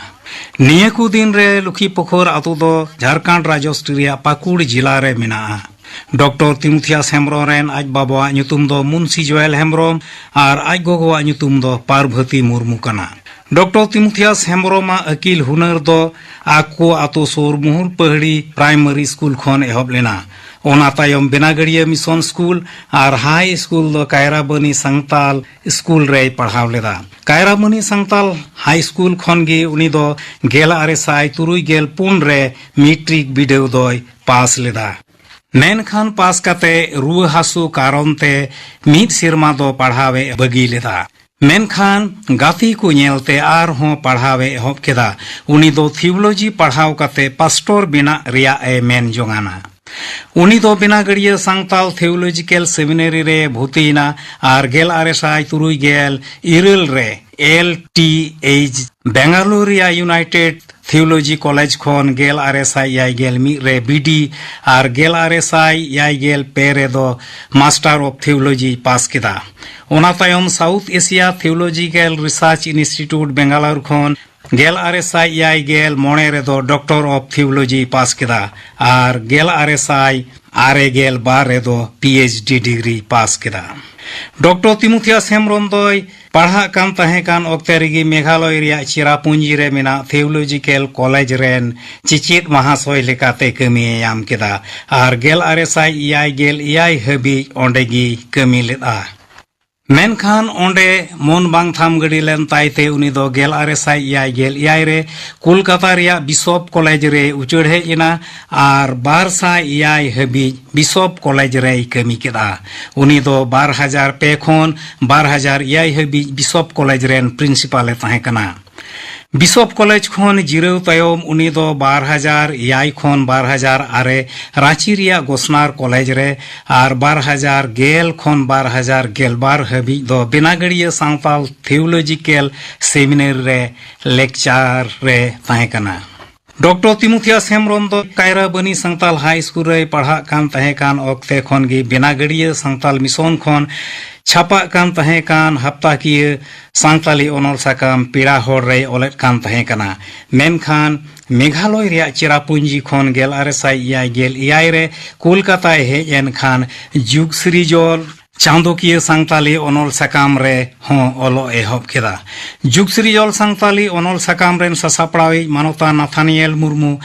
ᱱᱤᱭᱟᱹ ᱠᱚ ᱫᱤᱱ ᱨᱮ ᱞᱩᱠᱷᱤ ᱯᱩᱠᱷᱩᱨ ᱟᱛᱳ ᱫᱚ ᱡᱷᱟᱲᱠᱷᱚᱸᱰ ᱨᱟᱡᱽᱡᱚᱥᱴᱨᱤ ᱨᱮᱭᱟᱜ ᱯᱟᱠᱩᱲ ᱡᱤᱞᱟ ᱨᱮ ᱢᱮᱱᱟᱜᱼᱟ᱾ ᱰᱚᱠᱴᱚᱨ ᱛᱤᱢᱳᱛᱷᱤᱭᱟᱥ ᱦᱮᱢᱵᱽᱨᱚᱢ ᱨᱮᱱ ᱟᱡ ᱵᱟᱵᱟᱣᱟᱜ ᱧᱩᱛᱩᱢ ᱫᱚ ᱢᱩᱱᱥᱤ ᱡᱚᱭᱮᱞ ᱦᱮᱢᱵᱽᱨᱚᱢ ᱟᱨ ᱟᱡ ᱜᱚᱜᱚᱣᱟᱜ ᱧᱩᱛᱩᱢ ᱫᱚ ᱯᱟᱨᱵᱷᱚᱛᱤ ᱢᱩᱨᱢᱩ ᱠᱟᱱᱟ᱾ ᱰᱚᱠᱴᱚᱨ ᱛᱤᱢᱳᱛᱷᱤᱭᱟᱥ ᱦᱮᱢᱵᱽᱨᱚᱢᱟᱜ ᱟᱹᱠᱤᱞ ᱦᱩᱱᱟᱹᱨ ᱫᱚ ᱟᱠᱚ ᱟᱛᱳ ᱥᱩᱨ ᱢᱩᱦᱩᱞ ᱯᱟᱹᱦᱲᱤ ᱯᱨᱟᱭᱢᱟᱨᱤ ᱥᱠᱩᱞ ᱠᱷᱚᱱ ᱮᱦᱚᱵ ᱞᱮᱱᱟ᱾ ᱚᱱᱟ ᱛᱟᱭᱚᱢ ᱵᱮᱱᱟᱜᱟᱹᱲᱤᱭᱟᱹ ᱢᱤᱥᱚᱱ ᱥᱠᱩᱞ ᱟᱨ ᱦᱟᱭ ᱥᱠᱩᱞ ᱫᱚ ᱠᱟᱭᱨᱟᱵᱟᱹᱱᱤ ᱥᱟᱝᱛᱟᱞ ᱥᱠᱩᱞ ᱨᱮᱭ ᱯᱟᱲᱦᱟᱣ ᱞᱮᱫᱟ᱾ ᱠᱟᱭᱨᱟᱵᱟᱹᱱᱤ ᱥᱟᱝᱛᱟᱞ ᱦᱟᱭ ᱥᱠᱩᱞ ᱠᱷᱚᱱ ᱜᱮ ᱩᱱᱤ ᱫᱚ ᱜᱮᱞ ᱟᱨᱮ ᱥᱟᱭ ᱛᱩᱨᱩᱭ ᱜᱮᱞ ᱯᱩᱱ ᱨᱮ ᱢᱮᱴᱨᱤᱠ ᱵᱤᱰᱟᱹᱣ ᱫᱚᱭ ᱯᱟᱥ ᱞᱮᱫᱟ᱾ ᱢᱮᱱᱠᱷᱟᱱ ᱯᱟᱥ ᱠᱟᱛᱮ ᱨᱩᱣᱟᱹ ᱦᱟᱹᱥᱩ ᱠᱟᱨᱚᱱ ᱛᱮ ᱢᱤᱫ ᱥᱮᱨᱢᱟ ᱫᱚ ᱯᱟᱲᱦᱟᱣ ᱮ ᱵᱟᱹᱜᱤ ᱞᱮᱫᱟ᱾ ᱢᱮᱱᱠᱷᱟᱱ ᱜᱟᱛᱮ ᱠᱚ ᱧᱮᱞᱛᱮ ᱟᱨᱦᱚᱸ ᱯᱟᱲᱦᱟᱣ ᱮ ᱮᱦᱚᱵ ᱠᱮᱫᱟ᱾ ᱩᱱᱤ ᱫᱚ ᱛᱷᱤᱣᱳᱞᱚᱡᱤ ᱯᱟᱲᱦᱟᱣ ᱠᱟᱛᱮ ᱯᱟᱥᱴᱚᱨ ᱵᱮᱱᱟᱜ ᱨᱮᱭᱟᱜ ᱮ ᱢᱮᱱ ᱡᱚᱝᱟᱱᱟ᱾ ᱩᱱᱤ ᱫᱚ ᱵᱮᱱᱟᱜᱟᱹᱲᱤᱭᱟᱹ ᱥᱟᱝᱛᱟᱞ ᱛᱷᱤᱣᱳᱞᱚᱡᱤᱠᱮᱞ ᱥᱮᱢᱤᱱᱟᱨᱤ ᱨᱮ ᱵᱷᱩᱨᱛᱤᱭᱮᱱᱟ ᱟᱨ ᱜᱮᱞ ᱟᱨᱮ ᱥᱟᱭ ᱛᱩᱨᱩᱭ ᱜᱮᱞ ᱤᱨᱟᱹᱞ ᱨᱮ ᱮᱞ ᱴᱤ ᱮᱭᱤᱪ ᱵᱮᱝᱜᱟᱞᱳᱨ ᱨᱮᱭᱟᱜ ᱤᱭᱩᱱᱟᱭᱴᱮᱰ ᱛᱷᱤᱭᱳᱞᱚᱡᱤ ᱠᱚᱞᱮᱡᱽ ᱠᱷᱚᱱ ᱜᱮᱞ ᱟᱨᱮ ᱥᱟᱭ ᱮᱭᱟᱭ ᱜᱮᱞ ᱢᱤᱫ ᱨᱮ ᱵᱤᱰᱤ ᱟᱨ ᱜᱮᱞ ᱟᱨᱮ ᱥᱟᱭ ᱮᱭᱟᱭ ᱜᱮᱞ ᱯᱮ ᱨᱮᱫᱚ ᱢᱟᱥᱴᱟᱨ ᱚᱯᱷ ᱛᱷᱤᱭᱳᱞᱚᱡᱤᱭ ᱯᱟᱥ ᱠᱮᱫᱟ᱾ ᱚᱱᱟ ᱛᱟᱭᱚᱢ South Asia Theological Research Institute Bangalore ᱠᱷᱚᱱ ᱜᱮᱞ ᱟᱨᱮ ᱥᱟᱭ ᱮᱭᱟᱭ ᱜᱮᱞ ᱢᱚᱬᱮ ᱨᱮᱫᱚ ᱰᱚᱠᱴᱚᱨ ᱚᱯᱷ ᱛᱷᱤᱭᱳᱞᱚᱡᱤᱭ ᱯᱟᱥ ᱠᱮᱫᱟ ᱟᱨ ᱜᱮᱞ ᱟᱨᱮ ᱥᱟᱭ ᱟᱨᱮ ᱜᱮᱞ ᱵᱟᱨ ᱨᱮᱫᱚ ᱯᱤ ᱮᱭᱤᱪ ᱰᱤ ᱰᱤᱜᱽᱨᱤᱭ ᱯᱟᱥ ᱠᱮᱫᱟ᱾ ᱰᱚᱠᱴᱚᱨ ᱛᱤᱢᱳᱛᱷᱤᱭᱟᱥ ᱦᱮᱢᱵᱽᱨᱚᱢ ᱫᱚᱭ ᱯᱟᱲᱦᱟᱜ ᱠᱟᱱ ᱛᱟᱦᱮᱸ ᱠᱟᱱ ᱚᱠᱛᱮ ᱨᱮᱜᱮ ᱢᱮᱜᱷᱟᱞᱚᱭ ᱨᱮᱭᱟᱜ ᱪᱮᱨᱟᱯᱩᱸᱡᱤ ᱨᱮ ᱢᱮᱱᱟᱜ ᱛᱷᱤᱭᱳᱞᱚᱡᱤᱠᱮᱞ ᱠᱚᱞᱮᱡᱽ ᱨᱮᱱ ᱪᱮᱪᱮᱫ ᱢᱟᱦᱟᱥᱚᱭ ᱞᱮᱠᱟᱛᱮ ᱠᱟᱹᱢᱤᱭᱮ ᱧᱟᱢ ᱠᱮᱫᱟ ᱟᱨ ᱜᱮᱞ ᱟᱨᱮ ᱥᱟᱭ ᱮᱭᱟᱭ ᱜᱮᱞ ᱮᱭᱟᱭ ᱦᱟᱹᱵᱤᱡ ᱚᱸᱰᱮ ᱜᱮᱭ ᱠᱟᱹᱢᱤ ᱞᱮᱫᱼᱟ᱾ ᱢᱮᱱᱠᱷᱟᱱ ᱚᱸᱰᱮ ᱢᱚᱱ ᱵᱟᱝ ᱛᱷᱟᱢ ᱜᱟᱹᱰᱤ ᱞᱮᱱ ᱛᱟᱭ ᱛᱮ ᱩᱱᱤ ᱫᱚ ᱜᱮᱞ ᱟᱨᱮ ᱥᱟᱭ ᱮᱭᱟᱭ ᱜᱮᱞ ᱮᱭᱟᱭ ᱨᱮ ᱠᱳᱞᱠᱟᱛᱟ ᱨᱮᱭᱟᱜ ᱵᱤᱥᱚᱯ ᱠᱚᱞᱮᱡᱽ ᱨᱮ ᱩᱪᱟᱹᱲ ᱦᱮᱡ ᱮᱱᱟ ᱟᱨ ᱵᱟᱨ ᱥᱟᱭ ᱮᱭᱟᱭ ᱦᱟᱹᱵᱤᱡ ᱵᱤᱥᱚᱯ ᱠᱚᱞᱮᱡᱽ ᱨᱮᱭ ᱠᱟᱹᱢᱤ ᱠᱮᱫᱼᱟ᱾ ᱩᱱᱤ ᱫᱚ ᱵᱟᱨ ᱦᱟᱡᱟᱨ ᱯᱮ ᱠᱷᱚᱱ ᱵᱟᱨ ᱦᱟᱡᱟᱨ ᱮᱭᱟᱭ ᱦᱟᱹᱵᱤᱡ ᱵᱤᱥᱚᱯ ᱠᱚᱞᱮᱡᱽ ᱨᱮᱱ ᱯᱨᱤᱱᱥᱤᱯᱟᱞ ᱮ ᱛᱟᱦᱮᱸ ᱠᱟᱱᱟ᱾ ᱵᱤᱥᱚᱯ ᱠᱚᱞᱮᱡᱽ ᱠᱷᱚᱱ ᱡᱤᱨᱟᱹᱣ ᱛᱟᱭᱚᱢ ᱩᱱᱤ ᱫᱚ ᱵᱟᱨ ᱦᱟᱡᱟᱨ ᱮᱭᱟᱭ ᱠᱷᱚᱱ ᱵᱟᱨ ᱦᱟᱡᱟᱨ ᱟᱨᱮ ᱨᱟᱸᱪᱤ ᱨᱮᱭᱟᱜ ᱜᱚᱥᱱᱟᱨ ᱠᱚᱞᱮᱡᱽ ᱨᱮ ᱟᱨ ᱵᱟᱨ ᱦᱟᱡᱟᱨ ᱜᱮᱞ ᱠᱷᱚᱱ ᱵᱟᱨ ᱦᱟᱡᱟᱨ ᱜᱮᱞ ᱵᱟᱨ ᱦᱟᱹᱵᱤᱡ ᱫᱚ ᱵᱮᱱᱟᱜᱟᱹᱲᱤᱭᱟᱹ ᱥᱟᱱᱛᱟᱞ ᱛᱷᱤᱭᱳᱞᱚᱡᱤᱠᱮᱞ ᱥᱮᱢᱤᱱᱟᱨᱤ ᱨᱮ ᱞᱮᱠᱪᱟᱨ ᱨᱮ ᱛᱟᱦᱮᱸ ᱠᱟᱱᱟ᱾ ᱰᱚᱠᱴᱚᱨ ᱛᱤᱢᱳᱛᱷᱤᱭᱟᱥ ᱦᱮᱢᱵᱽᱨᱚᱢ ᱫᱚ ᱠᱟᱭᱨᱟᱵᱟᱹᱱᱤ ᱥᱟᱱᱛᱟᱞ ᱦᱟᱭ ᱥᱠᱩᱞ ᱨᱮᱭ ᱯᱟᱲᱦᱟᱜ ᱠᱟᱱ ᱛᱟᱦᱮᱸ ᱠᱟᱱ ᱚᱠᱛᱮ ᱠᱷᱚᱱ ᱜᱮ ᱵᱮᱱᱟᱜᱟᱹᱲᱤᱭᱟᱹ ᱥᱟᱱᱛᱟᱞ ᱢᱤᱥᱚᱱ ᱠᱷᱚᱱ ᱪᱷᱟᱯᱟᱜ ᱠᱟᱱ ᱛᱟᱦᱮᱸ ᱠᱟᱱ ᱦᱟᱯᱛᱟᱠᱤᱭᱟᱹ ᱥᱟᱱᱛᱟᱞᱤ ᱚᱱᱚᱞ ᱥᱟᱠᱟᱢ ᱯᱮᱲᱟ ᱦᱚᱲ ᱨᱮᱭ ᱚᱞᱮᱫ ᱠᱟᱱ ᱛᱟᱦᱮᱸ ᱠᱟᱱᱟ᱾ ᱢᱮᱱᱠᱷᱟᱱ ᱢᱮᱜᱷᱟᱞᱚᱭ ᱨᱮᱭᱟᱜ ᱪᱮᱨᱟᱯᱩᱸᱡᱤ ᱠᱷᱚᱱ ᱜᱮᱞ ᱟᱨᱮ ᱥᱟᱭ ᱮᱭᱟᱭ ᱜᱮᱞ ᱮᱭᱟᱭ ᱨᱮ ᱠᱳᱞᱠᱟᱛᱟᱭ ᱦᱮᱡ ᱮᱱ ᱠᱷᱟᱱ ᱡᱩᱜᱽ ᱥᱨᱤᱡᱚᱞ ᱪᱟᱸᱫᱚᱠᱤᱭᱟᱹ ᱥᱟᱱᱛᱟᱞᱤ ᱚᱱᱚᱞ ᱥᱟᱠᱟᱢ ᱨᱮ ᱦᱚᱸ ᱚᱞᱚᱜ ᱮᱦᱚᱵ ᱠᱮᱫᱟ᱾ ᱡᱩᱜᱽ ᱥᱨᱤᱡᱚᱞ ᱥᱟᱱᱛᱟᱞᱤ ᱚᱱᱚᱞ ᱥᱟᱠᱟᱢ ᱨᱮᱱ ᱥᱟᱥᱟᱯᱲᱟᱣᱤᱡ ᱢᱟᱱᱚᱛᱟᱱ ᱱᱟᱛᱷᱟᱱᱤᱭᱮᱞ ᱢᱩᱨᱢᱩ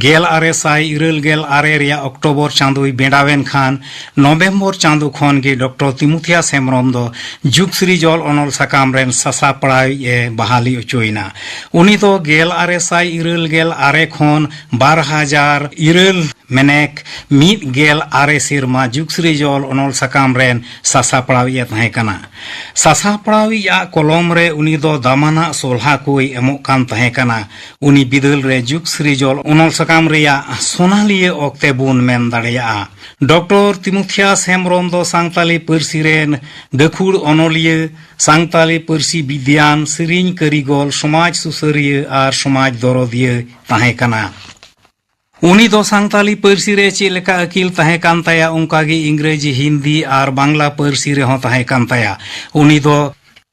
ᱜᱮᱞ ᱟᱨᱮ ᱥᱟᱭ ᱤᱨᱟᱹᱞ ᱜᱮᱞ ᱟᱨᱮ ᱨᱮᱭᱟᱜ ᱚᱠᱴᱳᱵᱚᱨ ᱪᱟᱸᱫᱚᱭ ᱵᱮᱸᱰᱟᱣᱮᱱ ᱠᱷᱟᱱ ᱱᱚᱵᱷᱮᱢᱵᱚᱨ ᱪᱟᱸᱫᱚ ᱠᱷᱚᱱ ᱜᱮ ᱰᱚᱠᱴᱚᱨ ᱛᱤᱢᱳᱛᱷᱤᱭᱟᱥ ᱦᱮᱢᱵᱽᱨᱚᱢ ᱫᱚ ᱡᱩᱜᱽ ᱥᱨᱤᱡᱚᱞ ᱚᱱᱚᱞ ᱥᱟᱠᱟᱢ ᱨᱮᱱ ᱥᱟᱥᱟᱯᱲᱟᱣᱤᱡ ᱮ ᱵᱟᱦᱟᱞᱤ ᱚᱪᱚᱭᱮᱱᱟ᱾ ᱩᱱᱤ ᱫᱚ ᱜᱮᱞ ᱟᱨᱮ ᱥᱟᱭ ᱤᱨᱟᱹᱞ ᱜᱮᱞ ᱟᱨᱮ ᱠᱷᱚᱱ ᱵᱟᱨ ᱦᱟᱡᱟᱨ ᱤᱨᱟᱹᱞ ᱢᱮᱱᱮᱠ ᱢᱤᱫ ᱜᱮᱞ ᱟᱨᱮ ᱥᱮᱨᱢᱟ ᱡᱩᱜᱽ ᱥᱤᱨᱡᱚᱞ ᱚᱱᱚᱞ ᱥᱟᱠᱟᱢ ᱨᱮᱱ ᱥᱟᱥᱟᱯᱲᱟᱣᱤᱡ ᱮ ᱛᱟᱦᱮᱸ ᱠᱟᱱᱟ᱾ ᱥᱟᱥᱟᱯᱲᱟᱣᱤᱡ ᱟᱜ ᱠᱚᱞᱚᱢ ᱨᱮ ᱩᱱᱤ ᱫᱚ ᱫᱟᱢᱟᱱᱟᱜ ᱥᱚᱞᱦᱟ ᱠᱚᱭ ᱮᱢᱚᱜ ᱠᱟᱱ ᱛᱟᱦᱮᱸ ᱠᱟᱱᱟ᱾ ᱩᱱᱤ ᱵᱤᱫᱟᱹᱞ ᱨᱮ ᱡᱩᱜᱽ ᱥᱤᱨᱡᱚᱞ ᱚᱱᱚᱞ ᱥᱟᱠᱟᱢ ᱨᱮᱭᱟᱜ ᱥᱚᱱᱟᱞᱤᱭᱟᱹ ᱚᱠᱛᱮ ᱵᱚᱱ ᱢᱮᱱ ᱫᱟᱲᱮᱭᱟᱜᱼᱟ᱾ ᱰᱚᱠᱴᱚᱨ ᱛᱤᱢᱳᱛᱷᱤᱭᱟᱥ ᱦᱮᱢᱵᱽᱨᱚᱢ ᱫᱚ ᱥᱟᱱᱛᱟᱞᱤ ᱯᱟᱹᱨᱥᱤ ᱨᱮᱱ ᱜᱟᱹᱠᱷᱩᱲ ᱚᱱᱚᱞᱤᱭᱟᱹ, ᱥᱟᱱᱛᱟᱞᱤ ᱯᱟᱹᱨᱥᱤ ᱵᱤᱫᱽᱭᱟᱱ, ᱥᱮᱨᱮᱧ ᱠᱟᱹᱨᱤᱜᱚᱞ, ᱥᱚᱢᱟᱡᱽ ᱥᱩᱥᱟᱹᱨᱤᱭᱟᱹ ᱟᱨ ᱥᱚᱢᱟᱡᱽ ᱫᱚᱨᱚᱫᱤᱭᱟᱹ ᱛᱟᱦᱮᱸ ᱠᱟᱱᱟ᱾ ᱩᱱᱤ ᱫᱚ ᱥᱟᱱᱛᱟᱞᱤ ᱯᱟᱹᱨᱥᱤ ᱨᱮ ᱪᱮᱫ ᱞᱮᱠᱟ ᱟᱹᱠᱤᱞ ᱛᱟᱦᱮᱸ ᱠᱟᱱ ᱛᱟᱭᱟ, ᱚᱱᱠᱟ ᱜᱮ ᱤᱝᱨᱮᱡᱤ, ᱦᱤᱱᱫᱤ ᱟᱨ ᱵᱟᱝᱞᱟ ᱯᱟᱹᱨᱥᱤ ᱨᱮᱦᱚᱸ ᱛᱟᱦᱮᱸ ᱠᱟᱱ ᱛᱟᱭᱟ᱾ ᱩᱱᱤ ᱫᱚ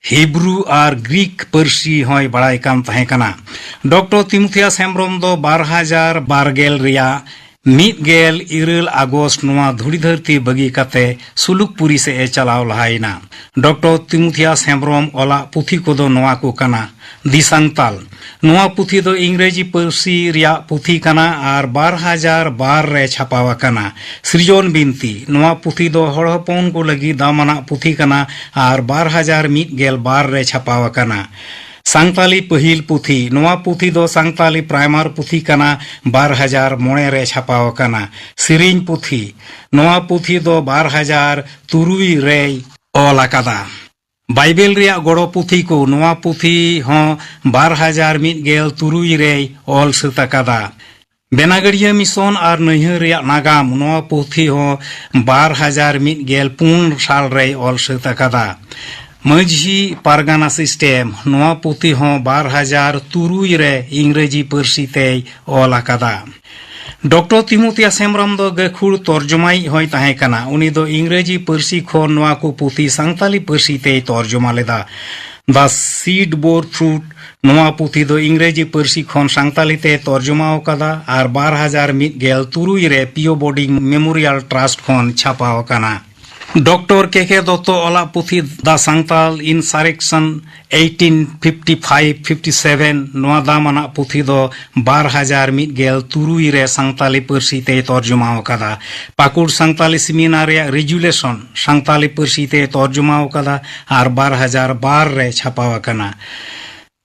ᱦᱤᱵᱨᱩ ᱟᱨ ᱜᱨᱤᱠ ᱯᱟᱹᱨᱥᱤ ᱦᱚᱸᱭ ᱵᱟᱲᱟᱭ ᱠᱟᱱ ᱛᱟᱦᱮᱸ ᱠᱟᱱᱟ᱾ ᱰᱚᱠᱴᱚᱨ ᱛᱤᱢᱳᱛᱷᱤᱭᱟᱥ ᱦᱮᱢᱵᱽᱨᱚᱢ ᱫᱚ ᱵᱟᱨ ᱦᱟᱡᱟᱨ ᱵᱟᱨ ᱜᱮᱞ ᱨᱮᱭᱟᱜ ᱢᱤᱫ ᱜᱮᱞ ᱤᱨᱟᱹᱞ ᱟᱜᱚᱥᱴ ᱱᱚᱣᱟ ᱫᱷᱩᱲᱤ ᱫᱷᱟᱹᱨᱛᱤ ᱵᱟᱹᱜᱤ ᱠᱟᱛᱮ ᱥᱩᱞᱩᱠᱯᱩᱨᱤ ᱥᱮᱫ ᱮ ᱪᱟᱞᱟᱣ ᱞᱟᱦᱟᱭᱮᱱᱟ᱾ ᱰᱚᱠᱴᱚᱨ ᱛᱤᱢᱳᱛᱷᱤᱭᱟᱥ ᱦᱮᱢᱵᱽᱨᱚᱢ ᱚᱞᱟᱜ ᱯᱩᱛᱷᱤ ᱠᱚᱫᱚ ᱱᱚᱣᱟ ᱠᱚ ᱠᱟᱱᱟ: ᱫᱤ ᱥᱟᱱᱛᱟᱞ, ᱱᱚᱣᱟ ᱯᱩᱛᱷᱤ ᱫᱚ ᱤᱝᱨᱮᱡᱤ ᱯᱟᱹᱨᱥᱤ ᱨᱮᱭᱟᱜ ᱯᱩᱛᱷᱤ ᱠᱟᱱᱟ ᱟᱨ ᱵᱟᱨ ᱦᱟᱡᱟᱨ ᱵᱟᱨ ᱨᱮ ᱪᱷᱟᱯᱟᱣ ᱟᱠᱟᱱᱟ᱾ ᱥᱨᱤᱡᱚᱱ ᱵᱤᱱᱛᱤ, ᱱᱚᱣᱟ ᱯᱩᱛᱷᱤ ᱫᱚ ᱦᱚᱲ ᱦᱚᱯᱚᱱ ᱠᱚ ᱞᱟᱹᱜᱤᱫ ᱫᱟᱢᱟᱱᱟᱜ ᱯᱩᱛᱷᱤ ᱠᱟᱱᱟ ᱟᱨ ᱵᱟᱨ ᱦᱟᱡᱟᱨ ᱢᱤᱫ ᱜᱮᱞ ᱵᱟᱨ ᱨᱮ ᱪᱷᱟᱯᱟᱣ ᱟᱠᱟᱱᱟ᱾ ᱥᱟᱱᱛᱟᱞᱤ ᱯᱟᱹᱦᱤᱞ ᱯᱩᱛᱷᱤ, ᱱᱚᱣᱟ ᱯᱩᱛᱷᱤ ᱫᱚ ᱥᱟᱱᱛᱟᱞᱤ ᱯᱨᱟᱭᱢᱟᱨ ᱯᱩᱛᱷᱤ ᱠᱟᱱᱟ, ᱵᱟᱨ ᱦᱟᱡᱟᱨ ᱢᱚᱬᱮ ᱨᱮ ᱪᱷᱟᱯᱟᱣ ᱟᱠᱟᱱᱟ᱾ ᱥᱮᱨᱮᱧ ᱯᱩᱛᱷᱤ, ᱱᱚᱣᱟ ᱯᱩᱛᱷᱤ ᱫᱚ ᱵᱟᱨ ᱦᱟᱡᱟᱨ ᱛᱩᱨᱩᱭ ᱨᱮᱭ ᱚᱞ ᱟᱠᱟᱫᱟ᱾ ᱵᱟᱭᱵᱮᱞ ᱨᱮᱭᱟᱜ ᱜᱚᱲᱚ ᱯᱩᱛᱷᱤ ᱠᱚ, ᱱᱚᱣᱟ ᱯᱩᱛᱷᱤ ᱦᱚᱸ ᱵᱟᱨ ᱦᱟᱡᱟᱨ ᱢᱤᱫ ᱜᱮᱞ ᱛᱩᱨᱩᱭ ᱨᱮᱭ ᱚᱞ ᱥᱟᱹᱛ ᱟᱠᱟᱫᱟ᱾ ᱵᱮᱱᱟᱜᱟᱹᱲᱤᱭᱟᱹ ᱢᱤᱥᱚᱱ ᱟᱨ ᱱᱟᱹᱭᱦᱟᱹᱨ ᱨᱮᱭᱟᱜ ᱱᱟᱜᱟᱢ, ᱱᱚᱣᱟ ᱯᱩᱛᱷᱤ ᱦᱚᱸ ᱵᱟᱨ ᱦᱟᱡᱟᱨ ᱢᱤᱫ ᱜᱮᱞ ᱯᱩᱱ ᱥᱟᱞ ᱨᱮᱭ ᱚᱞ ᱥᱟᱹᱛ ᱟᱠᱟᱫᱟ᱾ ᱢᱟᱹᱡᱷᱤ ᱯᱟᱨᱜᱟᱱᱟ ᱥᱤᱥᱴᱮᱢ, ᱱᱚᱣᱟ ᱯᱩᱛᱷᱤ ᱦᱚᱸ ᱵᱟᱨ ᱦᱟᱡᱟᱨ ᱛᱩᱨᱩᱭ ᱨᱮ ᱤᱝᱨᱮᱡᱤ ᱯᱟᱹᱨᱥᱤ ᱛᱮᱭ ᱚᱞ ᱟᱠᱟᱫᱟ᱾ ᱰᱚᱠᱴᱚᱨ ᱛᱤᱢᱳᱛᱷᱤᱭᱟᱥ ᱦᱮᱢᱵᱽᱨᱚᱢ ᱫᱚ ᱜᱟᱹᱠᱷᱩᱲ ᱛᱚᱨᱡᱚᱢᱟᱭᱤᱡ ᱦᱚᱸᱭ ᱛᱟᱦᱮᱸ ᱠᱟᱱᱟ᱾ ᱩᱱᱤ ᱫᱚ ᱤᱝᱨᱮᱡᱤ ᱯᱟᱹᱨᱥᱤ ᱠᱷᱚᱱ ᱱᱚᱣᱟ ᱠᱚ ᱯᱩᱛᱷᱤ ᱥᱟᱱᱛᱟᱞᱤ ᱯᱟᱹᱨᱥᱤ ᱛᱮᱭ ᱛᱚᱨᱡᱚᱢᱟ ᱞᱮᱫᱟ᱾ The Seed Bore Fruit, ᱱᱚᱣᱟ ᱯᱩᱛᱷᱤ ᱫᱚ ᱤᱝᱨᱮᱡᱤ ᱯᱟᱹᱨᱥᱤ ᱠᱷᱚᱱ ᱥᱟᱱᱛᱟᱞᱤ ᱛᱮ ᱛᱚᱨᱡᱚᱢᱟ ᱟᱠᱟᱫᱟ ᱟᱨ ᱵᱟᱨ ᱦᱟᱡᱟᱨ ᱢᱤᱫ ᱜᱮᱞ ᱛᱩᱨᱩᱭ ᱨᱮ ᱯᱤᱭᱳ ᱵᱳᱨᱰᱤᱝ ᱢᱮᱢᱳᱨᱤᱭᱟᱞ ᱴᱨᱟᱥᱴ ᱠᱷᱚᱱ ᱪᱷᱟᱯᱟᱣ ᱟᱠᱟᱱᱟ᱾ ᱰᱚᱠᱴᱚᱨ ᱠᱮ ᱠᱮ ᱫᱚᱛᱛᱚ ᱚᱞᱟᱜ ᱯᱩᱛᱷᱤ The Santal Insurrection eighteen fifty-five fifty-seven, ᱱᱚᱣᱟ ᱫᱟᱢ ᱟᱱᱟᱜ ᱯᱩᱛᱷᱤ ᱫᱚ ᱵᱟᱨ ᱦᱟᱡᱟᱨ ᱢᱤᱫ ᱜᱮᱞ ᱛᱩᱨᱩᱭ ᱨᱮ ᱥᱟᱱᱛᱟᱞᱤ ᱯᱟᱹᱨᱥᱤ ᱛᱮᱭ ᱛᱚᱨᱡᱚᱢᱟ ᱟᱠᱟᱫᱟ᱾ ᱯᱟᱹᱠᱩᱲ ᱥᱟᱱᱛᱟᱞᱤ ᱥᱮᱢᱤᱱᱟᱨ ᱨᱮᱭᱟᱜ ᱨᱮᱡᱩᱞᱮᱥᱚᱱ ᱥᱟᱱᱛᱟᱞᱤ ᱯᱟᱹᱨᱥᱤ ᱛᱮᱭ ᱛᱚᱨᱡᱚᱢᱟ ᱟᱠᱟᱫᱟ ᱟᱨ ᱵᱟᱨ ᱦᱟᱡᱟᱨ ᱵᱟᱨ ᱨᱮ ᱪᱷᱟᱯᱟᱣ ᱟᱠᱟᱱᱟ᱾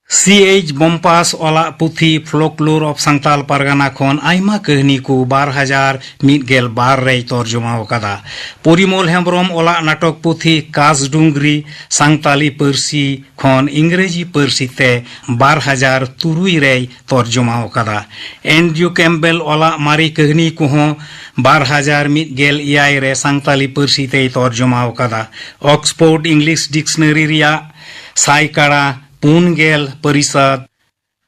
ᱥᱤ ᱮᱭᱤᱪ ᱵᱚᱢᱯᱟᱥ ᱚᱞᱟᱜ ᱯᱩᱛᱷᱤ Folklore of ᱥᱟᱱᱛᱟᱞ ᱯᱟᱨᱜᱟᱱᱟ ᱠᱷᱚᱱ ᱟᱭᱢᱟ ᱠᱟᱹᱦᱱᱤ ᱠᱚ ᱵᱟᱨ ᱦᱟᱡᱟᱨ ᱢᱤᱫ ᱜᱮᱞ ᱵᱟᱨ ᱨᱮᱭ ᱛᱚᱨᱡᱚᱢᱟ ᱟᱠᱟᱫᱟ᱾ ᱯᱚᱨᱤᱢᱚᱞ ᱦᱮᱢᱵᱽᱨᱚᱢ ᱚᱞᱟᱜ ᱱᱟᱴᱚᱠ ᱯᱩᱛᱷᱤ ᱠᱟᱥ ᱰᱩᱝᱜᱽᱨᱤ ᱥᱟᱱᱛᱟᱞᱤ ᱯᱟᱹᱨᱥᱤ ᱠᱷᱚᱱ ᱤᱝᱨᱮᱡᱤ ᱯᱟᱹᱨᱥᱤ ᱛᱮ ᱵᱟᱨ ᱦᱟᱡᱟᱨ ᱛᱩᱨᱩᱭ ᱨᱮᱭ ᱛᱚᱨᱡᱚᱢᱟ ᱟᱠᱟᱫᱟ᱾ ᱮᱱᱰᱨᱤᱭᱩ ᱠᱮᱢᱵᱮᱞ ᱚᱞᱟᱜ ᱢᱟᱨᱮ ᱠᱟᱹᱦᱱᱤ ᱠᱚᱦᱚᱸ ᱵᱟᱨ ᱦᱟᱡᱟᱨ ᱢᱤᱫ ᱜᱮᱞ ᱮᱭᱟᱭ ᱨᱮ ᱥᱟᱱᱛᱟᱞᱤ ᱯᱟᱹᱨᱥᱤ ᱛᱮᱭ ᱛᱚᱨᱡᱚᱢᱟ ᱟᱠᱟᱫᱟ᱾ ᱚᱠᱥᱯᱷᱳᱨᱰ ᱤᱝᱞᱤᱥ ᱰᱤᱠᱥᱱᱟᱨᱤ ᱨᱮᱭᱟᱜ ᱥᱟᱭᱠᱟᱲᱟ ᱯᱩᱱ ᱜᱮᱞ ᱯᱚᱨᱤᱥᱟᱫ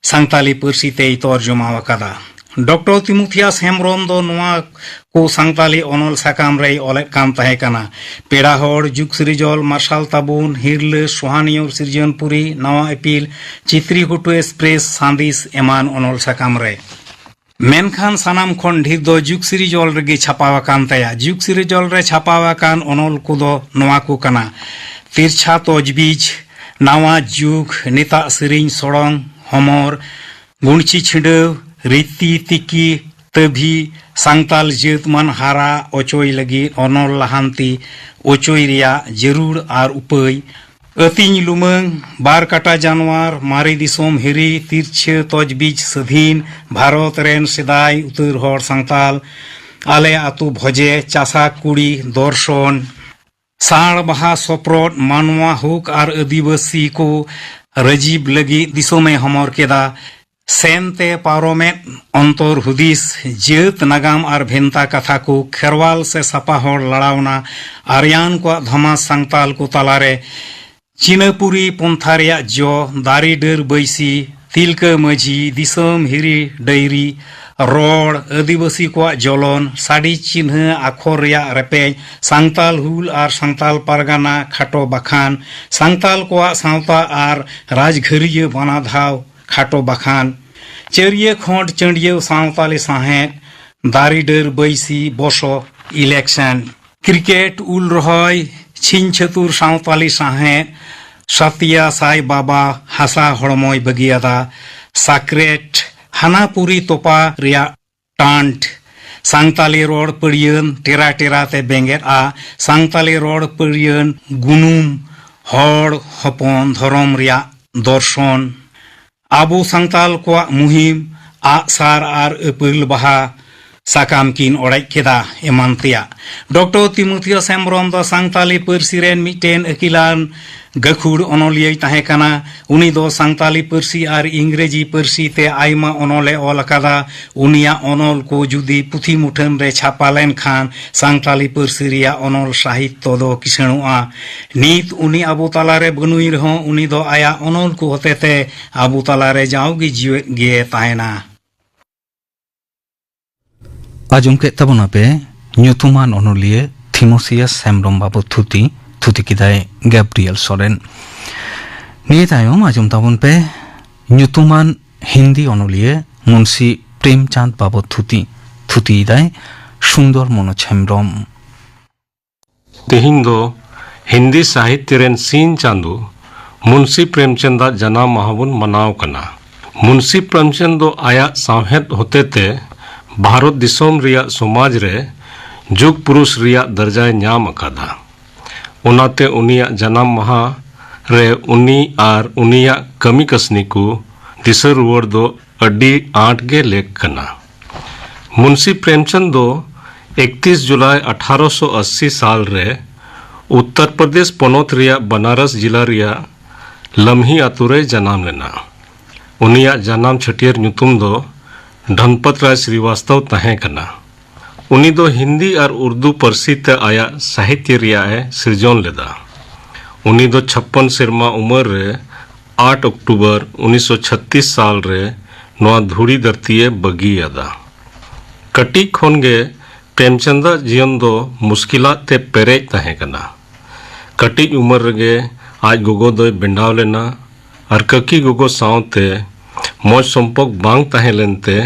ᱥᱟᱱᱛᱟᱞᱤ ᱯᱟᱹᱨᱥᱤ ᱛᱮᱭ ᱛᱚᱨᱡᱚᱢᱟ ᱟᱠᱟᱫᱟ᱾ ᱰᱚᱠᱴᱚᱨ ᱛᱤᱢᱳᱛᱷᱤᱭᱟᱥ ᱦᱮᱢᱵᱽᱨᱚᱢ ᱫᱚ ᱱᱚᱣᱟ ᱠᱚ ᱥᱟᱱᱛᱟᱞᱤ ᱚᱱᱚᱞ ᱥᱟᱠᱟᱢ ᱨᱮᱭ ᱚᱞᱮᱫ ᱠᱟᱱ ᱛᱟᱦᱮᱸ ᱠᱟᱱᱟ᱾ ᱯᱮᱲᱟ ᱦᱚᱲ, ᱡᱩᱜᱽ ᱥᱤᱨᱡᱚᱞ, ᱢᱟᱨᱥᱟᱞ ᱛᱟᱵᱚᱱ, ᱦᱤᱨᱞᱟᱹ, ᱥᱚᱦᱟᱱᱤᱭᱚᱨ ᱥᱤᱨᱡᱚᱱᱯᱩᱨᱤ, ᱱᱟᱣᱟ ᱤᱯᱤᱞ, ᱪᱤᱛᱨᱤ ᱜᱷᱩᱴᱩ ᱮᱠᱥᱯᱨᱮᱥ, ᱥᱟᱸᱫᱤᱥ ᱮᱢᱟᱱ ᱚᱱᱚᱞ ᱥᱟᱠᱟᱢ ᱨᱮ᱾ ᱢᱮᱱᱠᱷᱟᱱ ᱥᱟᱱᱟᱢ ᱠᱷᱚᱱ ᱰᱷᱮᱨ ᱫᱚ ᱡᱩᱜᱽ ᱥᱤᱨᱡᱚᱞ ᱨᱮᱜᱮ ᱪᱷᱟᱯᱟᱣ ᱟᱠᱟᱱ ᱛᱟᱭᱟ᱾ ᱡᱩᱜᱽ ᱥᱤᱨᱡᱚᱞ ᱨᱮ ᱪᱷᱟᱯᱟᱣ ᱟᱠᱟᱱ ᱚᱱᱚᱞ ᱠᱚᱫᱚ ᱱᱚᱣᱟ ᱠᱚ ᱠᱟᱱᱟ: ᱛᱤᱨᱪᱷᱟ ᱛᱚᱡᱽᱵᱤᱡᱽ, ᱱᱟᱣᱟ ᱡᱩᱜᱽ, ᱱᱤᱛᱟᱜ ᱥᱮᱨᱮᱧ ᱥᱚᱲᱚᱝ, ᱦᱚᱢᱚᱨ, ᱜᱩᱬᱪᱤ ᱪᱷᱤᱸᱰᱟᱹᱣ, ᱨᱤᱛᱤ ᱛᱤᱠᱤ, ᱛᱟᱹᱵᱷᱤ, ᱥᱟᱱᱛᱟᱞ ᱡᱟᱹᱛ ᱢᱟᱱ ᱦᱟᱨᱟ ᱚᱪᱚᱭ ᱞᱟᱹᱜᱤᱫ ᱚᱱᱚᱞ ᱞᱟᱦᱟᱱᱛᱤ ᱚᱪᱚᱭ ᱨᱮᱭᱟᱜ ᱡᱟᱹᱨᱩᱲ ᱟᱨ ᱩᱯᱟᱹᱭ, ᱟᱹᱛᱤᱧ ᱞᱩᱢᱟᱹᱝ, ᱵᱟᱨ ᱠᱟᱴᱟ ᱡᱟᱱᱣᱟᱨ, ᱢᱟᱨᱮ ᱫᱤᱥᱚᱢ ᱦᱤᱨᱤ, ᱛᱤᱨᱪᱷᱟᱹ ᱛᱚᱡᱽᱵᱤᱡᱽ ᱥᱟᱹᱫᱷᱤᱱ, ᱵᱷᱟᱨᱚᱛ ᱨᱮᱱ ᱥᱮᱫᱟᱭ ᱩᱛᱟᱹᱨ ᱦᱚᱲ ᱥᱟᱱᱛᱟᱞ, ᱟᱞᱮ ᱟᱹᱛᱩ ᱵᱷᱚᱡᱮ, ᱪᱟᱥᱟ ᱠᱩᱲᱤ, ᱫᱚᱨᱥᱚᱱ, ᱥᱟᱲ ᱵᱟᱦᱟ ᱥᱚᱯᱨᱚᱫ, ᱢᱟᱱᱣᱟ ᱦᱚᱠ ᱟᱨ ᱟᱹᱫᱤᱵᱟᱹᱥᱤ ᱠᱚ ᱨᱟᱡᱤᱵ ᱞᱟᱹᱜᱤᱫ ᱫᱤᱥᱚᱢᱮ ᱦᱚᱢᱚᱨ ᱠᱮᱫᱟ᱾ ᱥᱮᱱ ᱛᱮ ᱯᱟᱨᱚᱢᱮᱫ ᱚᱱᱛᱚᱨ ᱦᱩᱫᱤᱥ, ᱡᱟᱹᱛ ᱱᱟᱜᱟᱢ ᱟᱨ ᱵᱷᱮᱱᱛᱟ ᱠᱟᱛᱷᱟ ᱠᱚ, ᱠᱷᱮᱨᱣᱟᱞ ᱥᱮ ᱥᱟᱯᱟ ᱦᱚᱲ ᱞᱟᱲᱟᱣᱱᱟ, ᱟᱨᱭᱟᱱ ᱠᱚᱣᱟᱜ ᱫᱷᱟᱢᱟᱥ ᱥᱟᱱᱛᱟᱞ ᱠᱚ ᱛᱟᱞᱟᱨᱮ ᱪᱤᱱᱟᱹᱯᱩᱨᱤ ᱯᱚᱱᱛᱷᱟ ᱨᱮᱭᱟᱜ ᱡᱚ, ᱫᱟᱨᱮ ᱰᱟᱹᱨ ᱵᱟᱹᱭᱥᱤ, ᱛᱤᱞᱠᱟᱹ ᱢᱟᱹᱡᱷᱤ, ᱫᱤᱥᱚᱢ ᱦᱤᱨᱤ ᱰᱟᱹᱭᱨᱤ, ᱨᱚᱲ, ᱟᱹᱫᱤᱵᱟᱹᱥᱤ ᱠᱚᱣᱟᱜ ᱡᱚᱞᱚᱱ, ᱥᱟᱰᱮ ᱪᱤᱱᱦᱟᱹ ᱟᱠᱷᱚᱨ ᱨᱮᱭᱟᱜ ᱨᱮᱯᱮᱡ, ᱥᱟᱱᱛᱟᱞ ᱦᱩᱞ ᱟᱨ ᱥᱟᱱᱛᱟᱞ ᱯᱟᱨᱜᱟᱱᱟ ᱠᱷᱟᱴᱚ ᱵᱟᱠᱷᱟᱱ, ᱥᱟᱱᱛᱟᱞ ᱠᱚᱣᱟᱜ ᱥᱟᱶᱛᱟ ᱟᱨ ᱨᱟᱡᱽᱜᱷᱟᱹᱨᱤᱭᱟᱹ ᱵᱟᱱᱟᱫᱷᱟᱣ ᱠᱷᱟᱴᱚ ᱵᱟᱠᱷᱟᱱ, ᱪᱟᱹᱨᱤᱭᱟᱹ ᱠᱷᱚᱸᱰ ᱪᱟᱹᱸᱰᱭᱟᱹᱣ ᱥᱟᱶᱛᱟᱞᱤ ᱥᱟᱶᱦᱮᱫ, ᱫᱟᱨᱮ ᱰᱟᱹᱨ ᱵᱟᱹᱭᱥᱤ ᱵᱚᱥᱚ, ᱤᱞᱮᱠᱥᱚᱱ, ᱠᱨᱤᱠᱮᱴ, ᱩᱞ ᱨᱚᱦᱚᱭ, ᱪᱷᱤᱧ ᱪᱷᱟᱹᱛᱩᱨ ᱥᱟᱶᱛᱟᱞᱤ ᱥᱟᱶᱦᱮᱫ, ᱥᱟᱛᱭᱟ ᱥᱟᱭ ᱵᱟᱵᱟ ᱦᱟᱥᱟ ᱦᱚᱲᱢᱚᱭ ᱵᱟᱹᱜᱤᱭᱟᱫᱟ, ᱥᱟᱠᱨᱮᱴ, ᱦᱟᱱᱟ ᱯᱩᱨᱤ ᱛᱚᱯᱟ ᱨᱮᱭᱟᱜ ᱴᱟᱱᱴ, ᱥᱟᱱᱛᱟᱞᱤ ᱨᱚᱲ ᱯᱟᱹᱲᱭᱟᱹᱱ ᱴᱮᱨᱟ ᱴᱮᱨᱟ ᱛᱮ ᱵᱮᱸᱜᱮᱫᱼᱟ, ᱥᱟᱱᱛᱟᱞᱤ ᱨᱚᱲ ᱯᱟᱹᱲᱭᱟᱹᱱ ᱜᱩᱱᱩᱢ, ᱦᱚᱲ ᱦᱚᱯᱚᱱ ᱫᱷᱚᱨᱚᱢ ᱨᱮᱭᱟᱜ ᱫᱚᱨᱥᱚᱱ, ᱟᱵᱚ ᱥᱟᱱᱛᱟᱞ ᱠᱚᱣᱟᱜ ᱢᱩᱦᱤᱢ, ᱟᱜ ᱥᱟᱨ ᱟᱨ ᱟᱹᱯᱟᱹᱞ ᱵᱟᱦᱟ ᱥᱟᱠᱟᱢ ᱠᱤᱱ ᱚᱲᱮᱡ ᱠᱮᱫᱟ, ᱮᱢᱟᱱ ᱛᱮᱭᱟᱜ᱾ ᱰᱚᱠᱴᱚᱨ ᱛᱤᱢᱳᱛᱷᱤᱭᱚᱥ ᱦᱮᱢᱵᱽᱨᱚᱢ ᱫᱚ ᱥᱟᱱᱛᱟᱞᱤ ᱯᱟᱹᱨᱥᱤ ᱨᱮᱱ ᱢᱤᱫᱴᱮᱱ ᱟᱹᱠᱤᱞᱟᱱ ᱜᱟᱹᱠᱷᱩᱲ ᱚᱱᱚᱞᱤᱭᱟᱹᱭ ᱛᱟᱦᱮᱸ ᱠᱟᱱᱟ᱾ ᱩᱱᱤ ᱫᱚ ᱥᱟᱱᱛᱟᱞᱤ ᱯᱟᱹᱨᱥᱤ ᱟᱨ ᱤᱝᱨᱮᱡᱤ ᱯᱟᱹᱨᱥᱤ ᱛᱮ ᱟᱭᱢᱟ ᱚᱱᱚᱞ ᱮ ᱚᱞ ᱟᱠᱟᱫᱟ᱾ ᱩᱱᱤᱭᱟᱜ ᱚᱱᱚᱞ ᱠᱚ ᱡᱩᱫᱤ ᱯᱩᱛᱷᱤ ᱢᱩᱴᱷᱟᱹᱱ ᱨᱮ ᱪᱷᱟᱯᱟ ᱞᱮᱱᱠᱷᱟᱱ ᱥᱟᱱᱛᱟᱞᱤ ᱯᱟᱹᱨᱥᱤ ᱨᱮᱭᱟᱜ ᱚᱱᱚᱞ ᱥᱟᱦᱤᱛᱛᱚ ᱫᱚ ᱠᱤᱥᱟᱹᱬᱚᱜᱼᱟ᱾ ᱱᱤᱛ ᱩᱱᱤ ᱟᱵᱚ ᱛᱟᱞᱟᱨᱮ ᱵᱟᱹᱱᱩᱭ ᱨᱮᱦᱚᱸ ᱩᱱᱤ ᱫᱚ ᱟᱭᱟᱜ ᱚᱱᱚᱞ ᱠᱚ ᱦᱚᱛᱮᱛᱮ ᱟᱵᱚ ᱛᱟᱞᱟᱨᱮ ᱡᱟᱣᱜᱮ ᱡᱤᱣᱮᱫ ᱜᱮ ᱛᱟᱦᱮᱱᱟ᱾ ᱟᱸᱡᱚᱢ ᱠᱮᱫ ᱛᱟᱵᱚᱱᱟᱯᱮ ᱧᱩᱛᱩᱢᱟᱱ ᱚᱱᱚᱞᱤᱭᱟᱹ ᱛᱷᱤᱢᱳᱥᱤᱭᱟᱥ ᱦᱮᱢᱵᱽᱨᱚᱢ ᱵᱟᱵᱚᱫ ᱛᱷᱩᱛᱤ᱾ ᱛᱷᱩᱛᱤ ᱠᱮᱫᱟᱭ ᱜᱮᱵᱨᱤᱭᱮᱞ ᱥᱚᱨᱮᱱ᱾ ᱱᱤᱭᱟᱹ ᱛᱟᱭᱚᱢ ᱟᱸᱡᱚᱢ ᱛᱟᱵᱚᱱ ᱯᱮ ᱧᱩᱛᱩᱢᱟᱱ ᱦᱤᱱᱫᱤ ᱚᱱᱚᱞᱤᱭᱟᱹ ᱢᱩᱱᱥᱤ ᱯᱨᱮᱢᱪᱟᱸᱫᱽ ᱵᱟᱵᱚᱫ ᱛᱷᱩᱛᱤ᱾ ᱛᱷᱩᱛᱤᱭᱮᱫᱟᱭ ᱥᱩᱱᱫᱚᱨ ᱢᱚᱱᱳᱡᱽ ᱦᱮᱢᱵᱽᱨᱚᱢ᱾ ᱛᱮᱦᱮᱧ ᱫᱚ ᱦᱤᱱᱫᱤ ᱥᱟᱦᱤᱛᱭᱚ ᱨᱮᱱ ᱥᱤᱧ ᱪᱟᱸᱫᱚ ᱢᱩᱱᱥᱤ ᱯᱨᱮᱢᱪᱟᱸᱫᱽ ᱟᱜ ᱡᱟᱱᱟᱢ ᱢᱟᱦᱟ ᱵᱚᱱ ᱢᱟᱱᱟᱣ ᱠᱟᱱᱟ᱾ ᱢᱩᱱᱥᱤ ᱯᱨᱮᱢᱪᱟᱸᱫᱽ ᱫᱚ ᱟᱭᱟᱜ ᱥᱟᱶᱦᱮᱫ ᱦᱚᱛᱮᱛᱮ ᱵᱷᱟᱨᱚᱛ ᱫᱤᱥᱚᱢ ᱨᱮᱭᱟᱜ ᱥᱚᱢᱟᱡᱽ ᱨᱮ ᱡᱩᱜᱽ ᱯᱩᱨᱩᱥ ᱨᱮᱭᱟᱜ ᱫᱟᱨᱡᱟᱭ ᱧᱟᱢ ᱟᱠᱟᱫᱟ᱾ ᱚᱱᱟᱛᱮ ᱩᱱᱤᱭᱟᱜ ᱡᱟᱱᱟᱢ ᱢᱟᱦᱟ ᱨᱮ ᱩᱱᱤ ᱟᱨ ᱩᱱᱤᱭᱟᱜ ᱠᱟᱹᱢᱤ ᱠᱟᱹᱥᱱᱤ ᱠᱚ ᱫᱤᱥᱟᱹ ᱨᱩᱣᱟᱹᱲ ᱫᱚ ᱟᱹᱰᱤ ᱟᱸᱴ ᱜᱮ ᱞᱮᱠ ᱠᱟᱱᱟ᱾ ᱢᱩᱱᱥᱤ ᱯᱨᱮᱢᱪᱟᱸᱫᱽ ᱫᱚ ᱤᱠᱛᱤᱥ ᱡᱩᱞᱟᱭ ᱟᱴᱷᱟᱨᱚᱥᱚ ᱟᱥᱤ ᱥᱟᱞ ᱨᱮ ᱩᱛᱛᱚᱨ ᱯᱨᱚᱫᱮᱥ ᱯᱚᱱᱚᱛ ᱨᱮᱭᱟᱜ ᱵᱟᱱᱟᱨᱚᱥ ᱡᱤᱞᱟ ᱨᱮᱭᱟᱜ ᱞᱟᱢᱦᱤ ᱟᱛᱳ ᱨᱮᱭ ᱡᱟᱱᱟᱢ ᱞᱮᱱᱟ᱾ ᱩᱱᱤᱭᱟᱜ ᱡᱟᱱᱟᱢ ᱪᱷᱟᱹᱴᱭᱟᱹᱨ ᱧᱩᱛᱩᱢ ᱫᱚ ᱫᱷᱚᱱᱯᱚᱛ ᱨᱟᱭ ᱥᱨᱤᱵᱟᱥᱛᱚᱵ ᱛᱟᱦᱮᱸ ᱠᱟᱱᱟ᱾ ᱩᱱᱤ ᱫᱚ ᱦᱤᱱᱫᱤ ᱟᱨ ᱩᱨᱫᱩ ᱯᱟᱹᱨᱥᱤ ᱛᱮ ᱟᱭᱟᱜ ᱥᱟᱦᱤᱛᱭᱚ ᱨᱮᱭᱟᱜ ᱮ ᱥᱤᱨᱡᱚᱱ ᱞᱮᱫᱟ᱾ ᱩᱱᱤ ᱫᱚ ᱪᱷᱟᱯᱯᱟᱱ ᱥᱮᱨᱢᱟ ᱩᱢᱮᱨ ᱨᱮ ᱟᱴ ᱚᱠᱴᱳᱵᱚᱨ ᱩᱱᱤᱥᱥᱚ ᱪᱷᱟᱛᱛᱤᱥ ᱥᱟᱞ ᱨᱮ ᱱᱚᱣᱟ ᱫᱷᱩᱲᱤ ᱫᱷᱟᱹᱨᱛᱤ ᱮ ᱵᱟᱹᱜᱤᱭᱟᱫᱟ᱾ ᱠᱟᱹᱴᱤᱡ ᱠᱷᱚᱱ ᱜᱮ ᱯᱨᱮᱢᱪᱟᱸᱫᱽ ᱟᱜ ᱡᱤᱭᱚᱱ ᱫᱚ ᱢᱩᱥᱠᱤᱞᱟᱛ ᱛᱮ ᱯᱮᱨᱮᱡ ᱛᱟᱦᱮᱸ ᱠᱟᱱᱟ᱾ ᱠᱟᱹᱴᱤᱡ ᱩᱢᱮᱨ ᱨᱮᱜᱮ ᱟᱡ ᱜᱚᱜᱚ ᱫᱚᱭ ᱵᱮᱸᱰᱟᱣ ᱞᱮᱱᱟ ᱟᱨ ᱠᱟᱹᱠᱤ ᱜᱚᱜᱚ ᱥᱟᱶᱛᱮ ᱢᱚᱡᱽ ᱥᱚᱢᱯᱚᱨᱠ ᱵᱟᱝ ᱛᱟᱦᱮᱸ ᱞᱮᱱᱛᱮ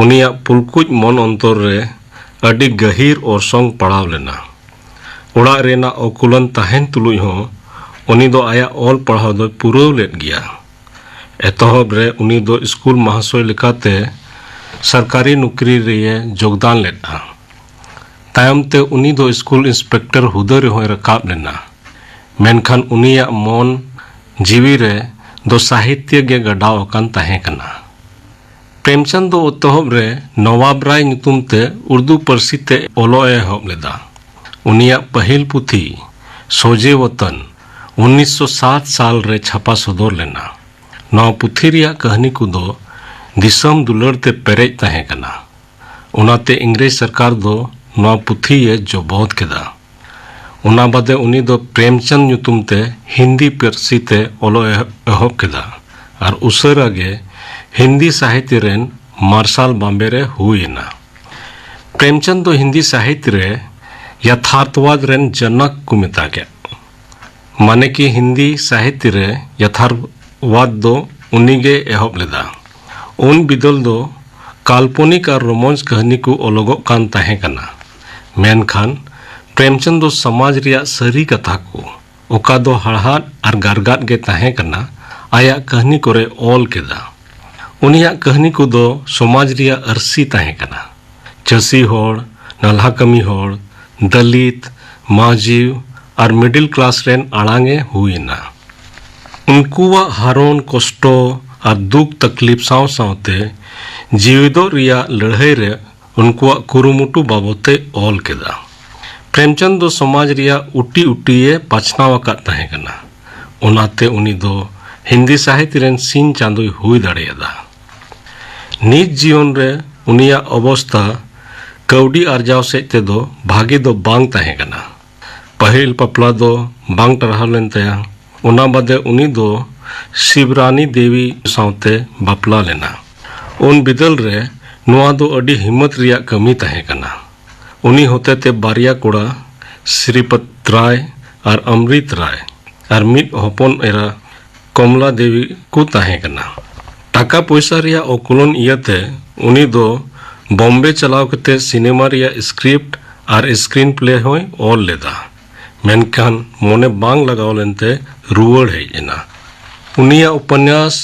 ᱩᱱᱤᱭᱟᱜ ᱯᱩᱞᱠᱩᱡ ᱢᱚᱱ ᱚᱱᱛᱚᱨ ᱨᱮ ᱟᱹᱰᱤ ᱜᱟᱹᱦᱤᱨ ᱚᱨᱥᱚᱝ ᱯᱟᱲᱟᱣ ᱞᱮᱱᱟ᱾ ᱚᱲᱟᱜ ᱨᱮᱱᱟᱜ ᱚᱠᱩᱞᱟᱹᱱ ᱛᱟᱦᱮᱱ ᱛᱩᱞᱩᱡ ᱦᱚᱸ ᱩᱱᱤ ᱫᱚ ᱟᱭᱟᱜ ᱚᱞ ᱯᱟᱲᱦᱟᱣ ᱫᱚᱭ ᱯᱩᱨᱟᱹᱣ ᱞᱮᱫ ᱜᱮᱭᱟ᱾ ᱮᱛᱚᱦᱚᱵ ᱨᱮ ᱩᱱᱤ ᱫᱚ ᱥᱠᱩᱞ ᱢᱟᱦᱟᱥᱚᱭ ᱞᱮᱠᱟᱛᱮ ᱥᱚᱨᱠᱟᱨᱤ ᱱᱚᱠᱨᱤ ᱨᱮᱭ ᱡᱳᱜᱽᱫᱟᱱ ᱞᱮᱫᱼᱟ᱾ ᱛᱟᱭᱚᱢ ᱛᱮ ᱩᱱᱤ ᱫᱚ ᱥᱠᱩᱞ ᱤᱱᱥᱯᱮᱠᱴᱚᱨ ᱦᱩᱫᱟᱹ ᱨᱮᱦᱚᱸᱭ ᱨᱟᱠᱟᱵ ᱞᱮᱱᱟ᱾ ᱢᱮᱱᱠᱷᱟᱱ ᱩᱱᱤᱭᱟᱜ ᱢᱚᱱ ᱡᱤᱣᱤ ᱨᱮ ᱫᱚ ᱥᱟᱦᱤᱛᱭᱚ ᱜᱮ ᱜᱟᱰᱟᱣ ᱟᱠᱟᱱ ᱛᱟᱦᱮᱸ ᱠᱟᱱᱟ᱾ ᱯᱨᱮᱢᱪᱟᱸᱫᱽ ᱫᱚ ᱮᱛᱚᱦᱚᱵ ᱨᱮ ᱱᱚᱣᱟᱵ ᱨᱟᱭ ᱧᱩᱛᱩᱢ ᱛᱮ ᱩᱨᱫᱩ ᱯᱟᱹᱨᱥᱤ ᱛᱮ ᱚᱞᱚᱜ ᱮ ᱮᱦᱚᱵ ᱞᱮᱫᱟ᱾ ᱩᱱᱤᱭᱟᱜ ᱯᱟᱹᱦᱤᱞ ᱯᱩᱛᱷᱤ ᱥᱳᱡᱮ ᱣᱟᱛᱟᱱ ᱩᱱᱤᱥᱥᱚ ᱥᱟᱛ ᱥᱟᱞ ᱨᱮ ᱪᱷᱟᱯᱟ ᱥᱚᱫᱚᱨ ᱞᱮᱱᱟ᱾ ᱱᱚᱣᱟ ᱯᱩᱛᱷᱤ ᱨᱮᱭᱟᱜ ᱠᱟᱹᱦᱱᱤ ᱠᱚᱫᱚ ᱫᱤᱥᱚᱢ ᱫᱩᱞᱟᱹᱲ ᱛᱮ ᱯᱮᱨᱮᱡ ᱛᱟᱦᱮᱸ ᱠᱟᱱᱟ᱾ ᱚᱱᱟᱛᱮ ᱤᱝᱨᱮᱡᱽ ᱥᱚᱨᱠᱟᱨ ᱫᱚ ᱱᱚᱣᱟ ᱯᱩᱛᱷᱤᱭᱮ ᱡᱚᱵᱚᱫ ᱠᱮᱫᱟ᱾ ᱚᱱᱟ ᱵᱟᱫᱮ ᱩᱱᱤ ᱫᱚ ᱯᱨᱮᱢᱪᱟᱸᱫᱽ ᱧᱩᱛᱩᱢ ᱛᱮ ᱦᱤᱱᱫᱤ ᱯᱟᱹᱨᱥᱤ ᱛᱮ ᱚᱞᱚᱜ ᱮ ᱮᱦᱚᱵ ᱠᱮᱫᱟ ᱟᱨ ᱩᱥᱟᱹᱨᱟ ᱜᱮ ᱦᱤᱱᱫᱤ ᱥᱟᱦᱤᱛᱭᱚ ᱨᱮᱱ ᱢᱟᱨᱥᱟᱞ ᱵᱟᱢᱵᱮ ᱨᱮ ᱦᱩᱭ ᱮᱱᱟ᱾ ᱯᱨᱮᱢᱪᱟᱸᱫᱽ ᱫᱚ ᱦᱤᱱᱫᱤ ᱥᱟᱦᱤᱛᱭᱚ ᱨᱮ ᱭᱟᱛᱷᱟᱨᱛᱷᱣᱟᱫ ᱨᱮᱱ ᱡᱚᱱᱚᱠ ᱠᱚ ᱢᱮᱛᱟ ᱠᱮᱫ, ᱢᱟᱱᱮ ᱠᱤ ᱦᱤᱱᱫᱤ ᱥᱟᱦᱤᱛᱭᱚ ᱨᱮ ᱭᱟᱛᱷᱟᱨᱛᱷᱣᱟᱫ ᱫᱚ ᱩᱱᱤ ᱜᱮ ᱮᱦᱚᱵ ᱞᱮᱫᱟ᱾ ᱩᱱ ᱵᱤᱫᱟᱹᱞ ᱫᱚ ᱠᱟᱞᱯᱚᱱᱤᱠ ᱟᱨ ᱨᱳᱢᱟᱱᱥ ᱠᱟᱹᱦᱱᱤ ᱠᱚ ᱚᱞᱚᱜᱚᱜ ᱠᱟᱱ ᱛᱟᱦᱮᱸ ᱠᱟᱱᱟ, ᱢᱮᱱᱠᱷᱟᱱ ᱯᱨᱮᱢᱪᱟᱸᱫᱽ ᱫᱚ ᱥᱚᱢᱟᱡᱽ ᱨᱮᱭᱟᱜ ᱥᱟᱹᱨᱤ ᱠᱟᱛᱷᱟ ᱠᱚ, ᱚᱠᱟ ᱫᱚ ᱦᱟᱲᱦᱟᱫ ᱟᱨ ᱜᱟᱨᱜᱟᱫ ᱜᱮ ᱛᱟᱦᱮᱸ ᱠᱟᱱᱟ, ᱟᱭᱟᱜ ᱠᱟᱹᱦᱱᱤ ᱠᱚᱨᱮ ᱚᱞ ᱠᱮᱫᱟ᱾ ᱩᱱᱤᱭᱟᱜ ᱠᱟᱹᱦᱱᱤ ᱠᱚᱫᱚ ᱥᱚᱢᱟᱡᱽ ᱨᱮᱭᱟᱜ ᱟᱹᱨᱥᱤ ᱛᱟᱦᱮᱸ ᱠᱟᱱᱟ᱾ ᱪᱟᱹᱥᱤ ᱦᱚᱲ, ᱱᱟᱞᱦᱟ ᱠᱟᱹᱢᱤ ᱦᱚᱲ, ᱫᱟᱹᱞᱤᱛ, ᱢᱟᱹᱡᱷᱤ ᱟᱨ ᱢᱤᱰᱤᱞ ᱠᱞᱟᱥ ᱨᱮᱱ ᱟᱲᱟᱝ ᱮ ᱦᱩᱭ ᱮᱱᱟ᱾ ᱩᱱᱠᱩᱣᱟᱜ ᱦᱟᱨᱚᱱ, ᱠᱚᱥᱴᱚ ᱟᱨ ᱫᱩᱠ ᱛᱟᱠᱞᱤᱯ ᱥᱟᱶ ᱥᱟᱶᱛᱮ ᱡᱤᱣᱤᱫᱚᱜ ᱨᱮᱭᱟᱜ ᱞᱟᱹᱲᱦᱟᱹᱭ ᱨᱮ ᱩᱱᱠᱩᱣᱟᱜ ᱠᱩᱨᱩᱢᱩᱴᱩ ᱵᱟᱵᱚᱛ ᱮ ᱚᱞ ᱠᱮᱫᱟ᱾ ᱯᱨᱮᱢᱪᱟᱸᱫᱽ ᱫᱚ ᱥᱚᱢᱟᱡᱽ ᱨᱮᱭᱟᱜ ᱩᱴᱤ ᱩᱴᱤ ᱮ ᱯᱟᱪᱷᱱᱟᱣ ᱟᱠᱟᱫ ᱛᱟᱦᱮᱸ ᱠᱟᱱᱟ᱾ ᱚᱱᱟᱛᱮ ᱩᱱᱤ ᱫᱚ ᱦᱤᱱᱫᱤ ᱥᱟᱦᱤᱛᱭᱚ ᱨᱮᱱ ᱥᱤᱧ ᱪᱟᱸᱫᱚᱭ ᱦᱩᱭ ᱫᱟᱲᱮᱭᱟᱫᱟ᱾ ᱱᱤᱡ ᱡᱤᱭᱚᱱ ᱨᱮ ᱩᱱᱤᱭᱟᱜ ᱚᱵᱚᱥᱛᱟ ᱠᱟᱹᱣᱰᱤ ᱟᱨᱡᱟᱣ ᱥᱮᱫ ᱛᱮᱫᱚ ᱵᱷᱟᱜᱮ ᱫᱚ ᱵᱟᱝ ᱛᱟᱦᱮᱸ ᱠᱟᱱᱟ᱾ ᱯᱟᱹᱦᱤᱞ ᱵᱟᱯᱞᱟ ᱫᱚ ᱵᱟᱝ ᱴᱟᱨᱦᱟᱣ ᱞᱮᱱ ᱛᱟᱭᱟ᱾ ᱚᱱᱟ ᱵᱟᱫᱮ ᱩᱱᱤ ᱫᱚ ᱥᱤᱵᱨᱟᱱᱤ ᱫᱮᱵᱤ ᱥᱟᱶᱛᱮ ᱵᱟᱯᱞᱟ ᱞᱮᱱᱟ᱾ ᱩᱱ ᱵᱤᱫᱟᱹᱞ ᱨᱮ ᱱᱚᱣᱟ ᱫᱚ ᱟᱹᱰᱤ ᱦᱤᱢᱢᱚᱛ ᱨᱮᱭᱟᱜ ᱠᱟᱹᱢᱤ ᱛᱟᱦᱮᱸ ᱠᱟᱱᱟ᱾ ᱩᱱᱤ ᱦᱚᱛᱮᱛᱮ ᱵᱟᱨᱭᱟ ᱠᱚᱲᱟ, ᱥᱨᱤᱯᱚᱛ ᱨᱟᱭ ᱟᱨ ᱚᱢᱨᱤᱛ ᱨᱟᱭ, ᱟᱨ ᱢᱤᱫ ᱦᱚᱯᱚᱱ ᱮᱨᱟ ᱠᱚᱢᱞᱟ ᱫᱮᱵᱤ ᱠᱚ ᱛᱟᱦᱮᱸ ᱠᱟᱱᱟ᱾ ᱴᱟᱠᱟ ᱯᱚᱭᱥᱟ ᱨᱮᱭᱟᱜ ᱚᱠᱩᱞᱚᱱ ᱤᱭᱟᱹᱛᱮ ᱩᱱᱤ ᱫᱚ ᱵᱚᱢᱵᱮ ᱪᱟᱞᱟᱣ ᱠᱟᱛᱮ ᱥᱤᱱᱮᱢᱟ ᱨᱮᱭᱟᱜ ᱥᱠᱨᱤᱯᱴ ᱟᱨ ᱥᱠᱨᱤᱱ ᱯᱞᱮ ᱦᱚᱸᱭ ᱚᱞ ᱞᱮᱫᱟ, ᱢᱮᱱᱠᱷᱟᱱ ᱢᱚᱱᱮ ᱵᱟᱝ ᱞᱟᱜᱟᱣ ᱞᱮᱱᱛᱮ ᱨᱩᱣᱟᱹᱲ ᱦᱮᱡ ᱮᱱᱟ᱾ ᱩᱱᱤᱭᱟᱜ ᱩᱯᱚᱱᱭᱟᱥ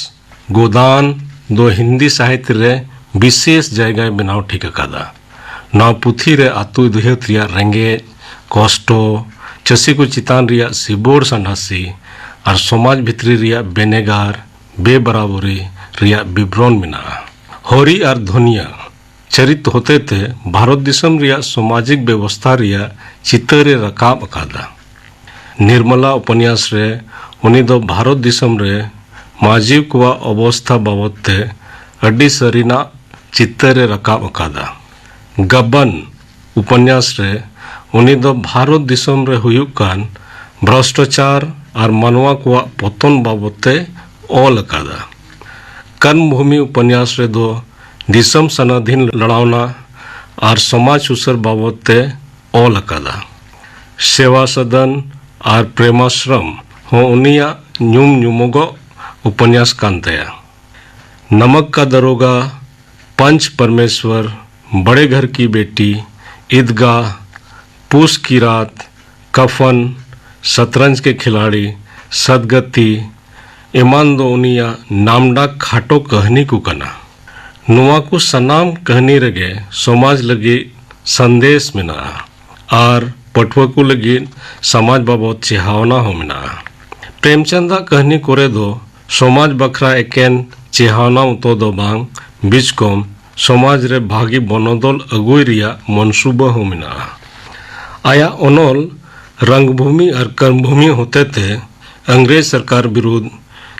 ᱜᱳᱫᱟᱱ ᱫᱚ ᱦᱤᱱᱫᱤ ᱥᱟᱦᱤᱛᱭᱚ ᱨᱮ ᱵᱤᱥᱮᱥ ᱡᱟᱭᱜᱟᱭ ᱵᱮᱱᱟᱣ ᱴᱷᱤᱠ ᱟᱠᱟᱫᱟ᱾ ᱱᱚᱣᱟ ᱯᱩᱛᱷᱤ ᱨᱮ ᱟᱹᱛᱩ ᱫᱤᱦᱟᱹᱛ ᱨᱮᱭᱟᱜ ᱨᱮᱸᱜᱮᱡ, ᱠᱚᱥᱴᱚ, ᱪᱟᱹᱥᱤ ᱠᱚ ᱪᱮᱛᱟᱱ ᱨᱮᱭᱟᱜ ᱥᱤᱵᱚᱲ ᱥᱟᱸᱰᱟᱥᱤ ᱟᱨ ᱥᱚᱢᱟᱡᱽ ᱵᱷᱤᱛᱨᱤ ᱨᱮᱭᱟᱜ ᱵᱮᱱᱮᱜᱟᱨ ᱵᱮᱵᱟᱨᱟᱵᱚᱨᱤ ᱨᱮᱭᱟᱜ ᱵᱤᱵᱨᱚᱱ ᱢᱮᱱᱟᱜᱼᱟ᱾ ᱦᱚᱨᱤ ᱟᱨ ᱫᱷᱚᱱᱤᱭᱟ ᱪᱟᱨᱤᱛ ᱦᱚᱛᱮᱛᱮ ᱵᱷᱟᱨᱚᱛ ᱫᱤᱥᱚᱢ ᱨᱮᱭᱟᱜ ᱥᱟᱢᱟᱡᱤᱠ ᱵᱮᱵᱚᱥᱛᱷᱟ ᱨᱮᱭᱟᱜ ᱪᱤᱛᱟᱹᱨ ᱮ ᱨᱟᱠᱟᱵ ᱟᱠᱟᱫᱟ᱾ ᱱᱤᱨᱢᱚᱞᱟ ᱩᱯᱚᱱᱭᱟᱥ ᱨᱮ ᱩᱱᱤ ᱫᱚ ᱵᱷᱟᱨᱚᱛ ᱫᱤᱥᱚᱢ ᱨᱮ ᱢᱟᱹᱡᱷᱤ ᱠᱚᱣᱟᱜ ᱚᱵᱚᱥᱛᱷᱟ ᱵᱟᱵᱚᱫ ᱛᱮ ᱟᱹᱰᱤ ᱥᱟᱹᱨᱤᱱᱟᱜ ᱪᱤᱛᱟᱹᱨ ᱮ ᱨᱟᱠᱟᱵ ᱟᱠᱟᱫᱟ᱾ ᱜᱟᱵᱟᱱ ᱩᱯᱚᱱᱭᱟᱥ ᱨᱮ ᱩᱱᱤ ᱫᱚ ᱵᱷᱟᱨᱚᱛ ᱫᱤᱥᱚᱢ ᱨᱮ ᱦᱩᱭᱩᱜ ᱠᱟᱱ ᱵᱷᱨᱚᱥᱴᱟᱪᱟᱨ ᱟᱨ ᱢᱟᱱᱣᱟ ᱠᱚᱣᱟᱜ ᱯᱚᱛᱚᱱ ᱵᱟᱵᱚᱫ ᱛᱮ ᱚᱞ ᱟᱠᱟᱫᱟ᱾ ᱠᱚᱨᱢᱵᱷᱩᱢᱤ ᱩᱯᱚᱱᱭᱟᱥ ᱨᱮᱫᱚ ᱫᱤᱥᱚᱢ ᱥᱟᱱᱟᱫᱷᱤᱱ ᱞᱟᱲᱟᱣᱱᱟ ᱟᱨ ᱥᱚᱢᱟᱡᱽ ᱥᱩᱥᱟᱹᱨ ᱵᱟᱵᱚᱫ ᱛᱮ ᱚᱞ ᱟᱠᱟᱫᱟ᱾ ᱥᱮᱣᱟ ᱥᱚᱫᱚᱱ ᱟᱨ ᱯᱨᱮᱢᱟᱥᱨᱚᱢ ᱦᱚᱸ ᱩᱱᱤᱭᱟᱜ ᱧᱩᱢ ᱧᱩᱢᱚᱜᱚᱜ ᱩᱯᱚᱱᱭᱟᱥ ᱠᱟᱱ ᱛᱟᱭᱟ᱾ ᱱᱟᱢᱟᱠ ᱠᱟ ᱫᱟᱨᱳᱜᱟ, ᱯᱟᱸᱪ ᱯᱨᱚᱢᱮᱥᱣᱚᱨ, ᱵᱟᱲᱮ ᱜᱷᱚᱨ ᱠᱤ ᱵᱮᱴᱤ, ᱤᱫᱜᱟᱦ, ᱯᱩᱥ ᱠᱤ ᱨᱟᱛ, ᱠᱟᱯᱷᱚᱱ, ᱥᱟᱛᱨᱟᱸᱡᱽ ᱠᱮ ᱠᱷᱤᱞᱟᱲᱤ, ᱥᱟᱫᱜᱟᱛᱤ ᱮᱢᱟᱱ ᱫᱚ ᱩᱱᱤᱭᱟᱜ ᱱᱟᱢᱰᱟᱠ ᱠᱷᱟᱴᱚ ᱠᱟᱹᱦᱱᱤ ᱠᱚ ᱠᱟᱱᱟ᱾ ᱱᱚᱣᱟ ᱠᱚ ᱥᱟᱱᱟᱢ ᱠᱟᱹᱦᱱᱤ ᱨᱮᱜᱮ ᱥᱚᱢᱟᱡᱽ ᱞᱟᱹᱜᱤᱫ ᱥᱟᱸᱫᱮᱥ ᱢᱮᱱᱟᱜᱼᱟ ᱟᱨ ᱯᱟᱹᱴᱷᱩᱣᱟᱹ ᱠᱚ ᱞᱟᱹᱜᱤᱫ ᱥᱚᱢᱟᱡᱽ ᱵᱟᱵᱚᱫ ᱪᱮᱦᱟᱣᱱᱟ ᱦᱚᱸ ᱢᱮᱱᱟᱜᱼᱟ᱾ ᱯᱨᱮᱢᱪᱟᱸᱫᱟᱜ ᱠᱟᱹᱦᱱᱤ ᱠᱚᱨᱮ ᱫᱚ ᱥᱚᱢᱟᱡᱽ ᱵᱟᱠᱷᱨᱟ ᱮᱠᱮᱱ ᱪᱮᱦᱟᱣᱱᱟ ᱩᱛᱟᱹᱨ ᱫᱚ ᱵᱟᱝ, ᱵᱤᱪᱠᱚᱢ ᱥᱚᱢᱟᱡᱽ ᱨᱮ ᱵᱷᱟᱹᱜᱤ ᱵᱚᱱᱚᱫᱚᱞ ᱟᱹᱜᱩᱭ ᱨᱮᱭᱟᱜ ᱢᱚᱱᱥᱩᱵᱟᱹ ᱦᱚᱸ ᱢᱮᱱᱟᱜᱼᱟ᱾ ᱟᱭᱟᱜ ᱚᱱᱚᱞ ᱨᱚᱝᱵᱷᱩᱢᱤ ᱟᱨ ᱠᱚᱨᱢᱵᱷᱩᱢᱤ ᱦᱚᱛᱮᱛᱮ ᱟᱝᱨᱮᱡᱽ ᱥᱚᱨᱠᱟᱨ ᱵᱤᱨᱩᱫᱷ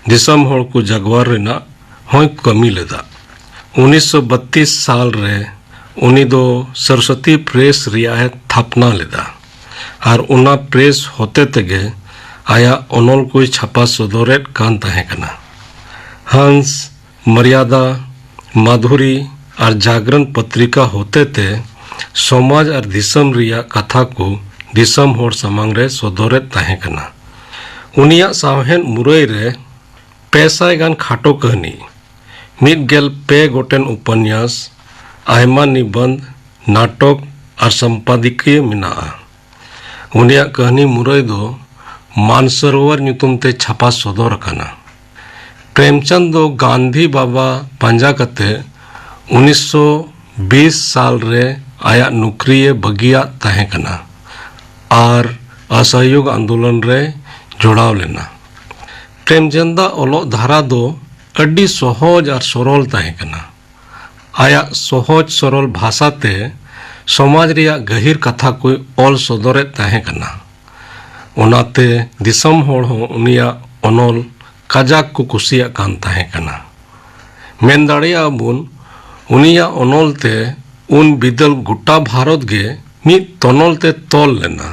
ᱫᱤᱥᱚᱢ ᱦᱚᱲ ᱠᱚ ᱡᱟᱜᱣᱟᱨ ᱨᱮᱱᱟᱜ ᱦᱚᱸᱭ ᱠᱟᱹᱢᱤ ᱞᱮᱫᱟ᱾ ᱩᱱᱤᱥᱥᱚ ᱵᱟᱛᱤᱥ ᱥᱟᱞ ᱨᱮ ᱩᱱᱤ ᱫᱚ ᱥᱚᱨᱚᱥᱚᱛᱤ ᱯᱨᱮᱥ ᱨᱮᱭᱟᱜ ᱮ ᱛᱷᱟᱯᱱᱟ ᱞᱮᱫᱟ ᱟᱨ ᱚᱱᱟ ᱯᱨᱮᱥ ᱦᱚᱛᱮ ᱛᱮᱜᱮ ᱟᱭᱟᱜ ᱚᱱᱚᱞ ᱠᱚᱭ ᱪᱷᱟᱯᱟ ᱥᱚᱫᱚᱨᱮᱫ ᱠᱟᱱ ᱛᱟᱦᱮᱸ ᱠᱟᱱᱟ᱾ ᱦᱟᱱᱥ, ᱢᱚᱨᱭᱟᱫᱟ, ᱢᱟᱫᱷᱩᱨᱤ ᱟᱨ ᱡᱟᱜᱨᱚᱱ ᱯᱚᱛᱨᱤᱠᱟ ᱦᱚᱛᱮᱛᱮ ᱥᱚᱢᱟᱡᱽ ᱟᱨ ᱫᱤᱥᱚᱢ ᱨᱮᱭᱟᱜ ᱠᱟᱛᱷᱟ ᱠᱚ ᱫᱤᱥᱚᱢ ᱦᱚᱲ ᱥᱟᱢᱟᱝ ᱨᱮ ᱥᱚᱫᱚᱨᱮᱫ ᱛᱟᱦᱮᱸ ᱠᱟᱱᱟ᱾ ᱩᱱᱤᱭᱟᱜ ᱥᱟᱶᱦᱮᱫ ᱢᱩᱨᱟᱹᱭ ᱨᱮ ᱯᱮ ᱥᱟᱭ ᱜᱟᱱ ᱠᱷᱟᱴᱚ ᱠᱟᱹᱦᱱᱤ, ᱢᱤᱫ ᱜᱮᱞ ᱯᱮ ᱜᱚᱴᱮᱱ ᱩᱯᱚᱱᱭᱟᱥ, ᱟᱭᱢᱟ ᱱᱤᱵᱚᱱᱫᱷ, ᱱᱟᱴᱚᱠ ᱟᱨ ᱥᱚᱢᱯᱟᱫᱚᱠᱤᱭᱟᱹ ᱢᱮᱱᱟᱜᱼᱟ᱾ ᱩᱱᱤᱭᱟᱜ ᱠᱟᱹᱦᱱᱤ ᱢᱩᱨᱟᱹᱭ ᱫᱚ ᱢᱟᱱᱥᱚᱨᱳᱣᱟᱨ ᱧᱩᱛᱩᱢ ᱛᱮ ᱪᱷᱟᱯᱟ ᱥᱚᱫᱚᱨ ᱟᱠᱟᱱᱟ᱾ ᱯᱨᱮᱢᱪᱟᱸᱫᱽ ᱫᱚ ᱜᱟᱱᱫᱷᱤ ᱵᱟᱵᱟ ᱯᱟᱸᱡᱟ ᱠᱟᱛᱮ ᱩᱱᱤᱥᱥᱚ ᱵᱤᱥ ᱥᱟᱞ ᱨᱮ ᱟᱭᱟᱜ ᱱᱚᱠᱨᱤᱭᱮ ᱵᱟᱹᱜᱤᱭᱟᱫ ᱛᱟᱦᱮᱸ ᱠᱟᱱᱟ ᱟᱨ ᱚᱥᱚᱦᱭᱳᱜᱽ ᱟᱱᱫᱳᱞᱚᱱ ᱨᱮ ᱡᱚᱲᱟᱣ ᱞᱮᱱᱟ᱾ ᱯᱨᱮᱢᱪᱟᱸᱫᱟᱜ ᱚᱞᱚᱜ ᱫᱷᱟᱨᱟ ᱫᱚ ᱟᱹᱰᱤ ᱥᱚᱦᱚᱡ ᱟᱨ ᱥᱚᱨᱚᱞ ᱛᱟᱦᱮᱸ ᱠᱟᱱᱟ᱾ ᱟᱭᱟᱜ ᱥᱚᱦᱚᱡ ᱥᱚᱨᱚᱞ ᱵᱷᱟᱥᱟ ᱛᱮ ᱥᱚᱢᱟᱡᱽ ᱨᱮᱭᱟᱜ ᱜᱟᱹᱦᱤᱨ ᱠᱟᱛᱷᱟ ᱠᱚᱭ ᱚᱞ ᱥᱚᱫᱚᱨᱮᱫ ᱛᱟᱦᱮᱸ ᱠᱟᱱᱟ᱾ ᱚᱱᱟᱛᱮ ᱫᱤᱥᱚᱢ ᱦᱚᱲ ᱦᱚᱸ ᱩᱱᱤᱭᱟᱜ ᱚᱱᱚᱞ ᱠᱟᱡᱟᱠ ᱠᱚ ᱠᱩᱥᱤᱭᱟᱜ ᱠᱟᱱ ᱛᱟᱦᱮᱸ ᱠᱟᱱᱟ᱾ ᱢᱮᱱ ᱫᱟᱲᱮᱭᱟᱜᱼᱟ ᱵᱚᱱ, ᱩᱱᱤᱭᱟᱜ ᱚᱱᱚᱞ ᱛᱮ ᱩᱱ ᱵᱤᱫᱟᱹᱞ ᱜᱚᱴᱟ ᱵᱷᱟᱨᱚᱛ ᱜᱮ ᱢᱤᱫ ᱛᱚᱱᱚᱞ ᱛᱮ ᱛᱚᱞ ᱞᱮᱱᱟ᱾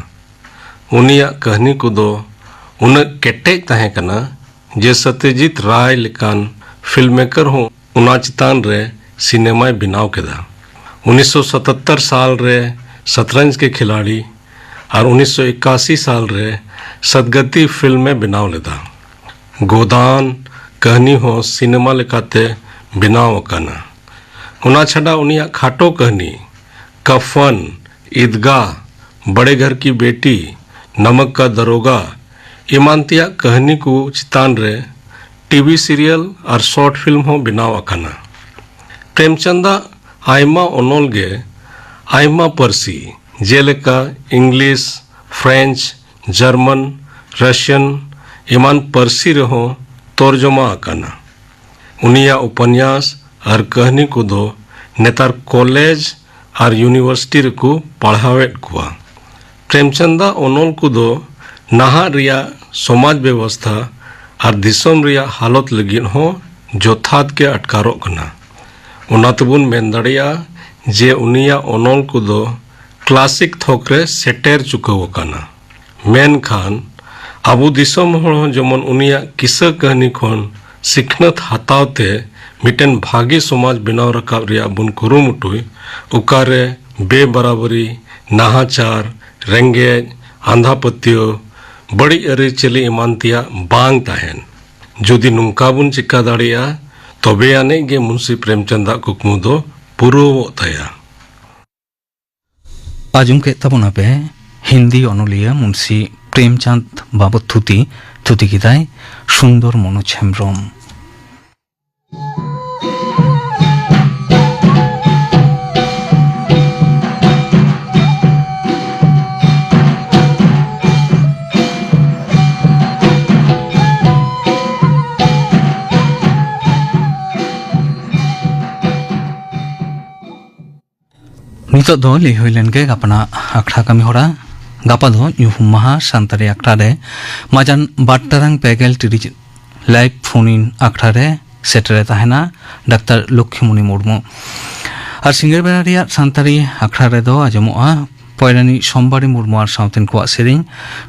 ᱩᱱᱤᱭᱟᱜ ᱠᱟᱹᱦᱱᱤ ᱠᱚᱫᱚ ᱩᱱᱟᱹᱜ ᱠᱮᱴᱮᱡ ᱛᱟᱦᱮᱸ ᱠᱟᱱᱟ ᱡᱮ ᱥᱚᱛᱭᱚᱡᱤᱛ ᱨᱟᱭ ᱞᱮᱠᱟᱱ ᱯᱷᱤᱞᱢᱢᱮᱠᱟᱨ ᱦᱚᱸ ᱚᱱᱟ ᱪᱮᱛᱟᱱ ᱨᱮ ᱥᱤᱱᱮᱢᱟᱭ ᱵᱮᱱᱟᱣ ᱠᱮᱫᱟ᱾ ᱩᱱᱤᱥᱥᱚ ᱥᱟᱛᱟᱛᱛᱚᱨ ᱥᱟᱞ ᱨᱮ ᱥᱟᱛᱨᱟᱧᱡᱽ ᱠᱮ ᱠᱷᱤᱞᱟᱲᱤ ᱟᱨ ᱩᱱᱤᱥᱥᱚ ᱮᱠᱟᱥᱤ ᱥᱟᱞ ᱨᱮ ᱥᱚᱫᱜᱚᱛᱤ ᱯᱷᱤᱞᱢ ᱮ ᱵᱮᱱᱟᱣ ᱞᱮᱫᱟ᱾ ᱜᱳᱫᱟᱱ ᱠᱟᱹᱦᱱᱤ ᱦᱚᱸ ᱥᱤᱱᱮᱢᱟ ᱞᱮᱠᱟᱛᱮ ᱵᱮᱱᱟᱣ ᱟᱠᱟᱱᱟ᱾ ᱚᱱᱟ ᱪᱷᱟᱰᱟ ᱩᱱᱤᱭᱟᱜ ᱠᱷᱟᱴᱚ ᱠᱟᱹᱦᱱᱤ ᱠᱟᱯᱷᱚᱱ, ᱤᱫᱜᱟ, ᱵᱟᱲᱮ ᱜᱷᱚᱨ ᱠᱤ ᱵᱮᱴᱤ, ᱱᱚᱢᱚᱠ ᱠᱟ ᱫᱟᱨᱳᱜᱟ ᱮᱢᱟᱱ ᱛᱮᱭᱟᱜ ᱠᱟᱹᱦᱱᱤ ᱠᱚ ᱪᱮᱛᱟᱱ ᱨᱮ ᱴᱤᱵᱷᱤ ᱥᱤᱨᱤᱭᱟᱞ ᱟᱨ ᱥᱚᱨᱴ ᱯᱷᱤᱞᱢ ᱦᱚᱸ ᱵᱮᱱᱟᱣ ᱟᱠᱟᱱᱟ᱾ ᱯᱨᱮᱢᱪᱟᱸᱫᱟᱜ ᱟᱭᱢᱟ ᱚᱱᱚᱞ ᱜᱮ ᱟᱭᱢᱟ ᱯᱟᱹᱨᱥᱤ, ᱡᱮᱞᱮᱠᱟ ᱤᱝᱞᱤᱥ, ᱯᱷᱨᱮᱧᱪ, ᱡᱟᱨᱢᱟᱱ, ᱨᱟᱥᱤᱭᱟᱱ ᱮᱢᱟᱱ ᱯᱟᱹᱨᱥᱤ ᱨᱮᱦᱚᱸ ᱛᱚᱨᱡᱚᱢᱟ ᱟᱠᱟᱱᱟ᱾ ᱩᱱᱤᱭᱟᱜ ᱩᱯᱚᱱᱭᱟᱥ ᱟᱨ ᱠᱟᱹᱦᱱᱤ ᱠᱚᱫᱚ ᱱᱮᱛᱟᱨ ᱠᱚᱞᱮᱡᱽ ᱟᱨ ᱤᱭᱩᱱᱤᱵᱷᱟᱨᱥᱤᱴᱤ ᱨᱮᱠᱚ ᱯᱟᱲᱦᱟᱣᱮᱫ ᱠᱚᱣᱟ᱾ ᱯᱨᱮᱢᱪᱟᱸᱫᱟᱜ ᱚᱱᱚᱞ ᱠᱚᱫᱚ ᱱᱟᱦᱟᱜ ᱨᱮᱭᱟᱜ ᱥᱚᱢᱟᱡᱽ ᱵᱮᱵᱚᱥᱛᱷᱟ ᱟᱨ ᱫᱤᱥᱚᱢ ᱨᱮᱭᱟᱜ ᱦᱟᱞᱚᱛ ᱞᱟᱹᱜᱤᱫ ᱦᱚᱸ ᱡᱚᱛᱷᱟᱛ ᱜᱮ ᱟᱴᱠᱟᱨᱚᱜ ᱠᱟᱱᱟ᱾ ᱚᱱᱟ ᱛᱮᱵᱚᱱ ᱢᱮᱱ ᱫᱟᱲᱮᱭᱟᱜᱼᱟ ᱡᱮ ᱩᱱᱤᱭᱟᱜ ᱚᱱᱚᱞ ᱠᱚᱫᱚ ᱠᱞᱟᱥᱤᱠ ᱛᱷᱚᱠ ᱨᱮ ᱥᱮᱴᱮᱨ ᱪᱩᱠᱟᱹᱣ ᱟᱠᱟᱱᱟ᱾ ᱢᱮᱱᱠᱷᱟᱱ ᱟᱵᱚ ᱫᱤᱥᱚᱢ ᱦᱚᱲ ᱦᱚᱸ ᱡᱮᱢᱚᱱ ᱩᱱᱤᱭᱟᱜ ᱠᱤᱥᱟᱹ ᱠᱟᱹᱦᱱᱤ ᱠᱷᱚᱱ ᱥᱤᱠᱷᱱᱟᱹᱛ ᱦᱟᱛᱟᱣ ᱛᱮ ᱢᱤᱫᱴᱮᱱ ᱵᱷᱟᱜᱮ ᱥᱚᱢᱟᱡᱽ ᱵᱮᱱᱟᱣ ᱨᱟᱠᱟᱵ ᱨᱮᱭᱟᱜ ᱵᱚᱱ ᱠᱩᱨᱩᱢᱩᱴᱩᱭ, ᱚᱠᱟᱨᱮ ᱵᱮᱵᱟᱨᱟᱵᱟᱨᱤ, ᱱᱟᱦᱟᱪᱟᱨ, ᱨᱮᱸᱜᱮᱡ, ᱟᱸᱫᱷᱟ ᱯᱟᱹᱛᱭᱟᱹᱣ, ᱵᱟᱹᱲᱤᱡ ᱟᱹᱨᱤᱪᱟᱹᱞᱤ ᱮᱢᱟᱱ ᱛᱮᱭᱟᱜ ᱵᱟᱝ ᱛᱟᱦᱮᱱ᱾ ᱡᱩᱫᱤ ᱱᱚᱝᱠᱟ ᱵᱚᱱ ᱪᱤᱠᱟ ᱫᱟᱲᱮᱭᱟᱜᱼᱟ, ᱛᱚᱵᱮ ᱟᱹᱱᱤᱡ ᱜᱮ ᱢᱩᱱᱥᱤ ᱯᱨᱮᱢᱪᱟᱸᱫᱟᱜ ᱠᱩᱠᱢᱩ ᱫᱚ ᱯᱩᱨᱟᱹᱣᱚᱜ ᱛᱟᱭᱟ᱾ ᱟᱸᱡᱚᱢ ᱠᱮᱫ ᱛᱟᱵᱚᱱᱟ ᱯᱮ ᱦᱤᱱᱫᱤ ᱚᱱᱚᱞᱤᱭᱟᱹ ᱢᱩᱱᱥᱤ ᱯᱨᱮᱢᱪᱟᱸᱫᱽ ᱵᱟᱵᱚᱫ ᱛᱷᱩᱛᱤ᱾ ᱛᱷᱩᱛᱤ ᱠᱮᱫᱟᱭ ᱥᱩᱱᱫᱚᱨ ᱢᱚᱱᱳᱡᱽ ᱦᱮᱢᱵᱽᱨᱚᱢ᱾ ᱱᱤᱛᱚᱜ ᱫᱚ ᱞᱟᱹᱭ ᱦᱩᱭ ᱞᱮᱱ ᱜᱮ ᱜᱟᱯᱟᱱᱟᱜ ᱟᱠᱷᱲᱟ ᱠᱟᱹᱢᱤ ᱦᱚᱨᱟ᱾ ᱜᱟᱯᱟ ᱫᱚ ᱧᱩᱦᱩᱢ ᱢᱟᱦᱟ ᱥᱟᱱᱛᱟᱲᱤ ᱟᱠᱷᱲᱟ ᱨᱮ ᱢᱟᱡᱟᱱ ᱵᱟᱨ ᱴᱟᱲᱟᱝ ᱯᱮ ᱜᱮᱞ ᱴᱤᱲᱤᱡ ᱞᱟᱭᱤᱵᱷ ᱯᱷᱳᱱ ᱤᱱ ᱟᱠᱷᱲᱟ ᱨᱮ ᱥᱮᱴᱮᱨᱮ ᱛᱟᱦᱮᱱᱟ ᱰᱟᱠᱛᱟᱨ ᱞᱚᱠᱠᱷᱤᱢᱩᱱᱤ ᱢᱩᱨᱢᱩ᱾ ᱟᱨ ᱥᱤᱸᱜᱟᱹᱲ ᱵᱮᱲᱟ ᱨᱮᱭᱟᱜ ᱥᱟᱱᱛᱟᱲᱤ ᱟᱠᱷᱲᱟ ᱨᱮᱫᱚ ᱟᱸᱡᱚᱢᱚᱜᱼᱟ ᱯᱚᱭᱨᱟᱱᱤ ᱥᱳᱢᱵᱟᱨᱤ ᱢᱩᱨᱢᱩ ᱟᱨ ᱥᱟᱶᱛᱮᱱ ᱠᱚᱣᱟᱜ ᱥᱮᱨᱮᱧ,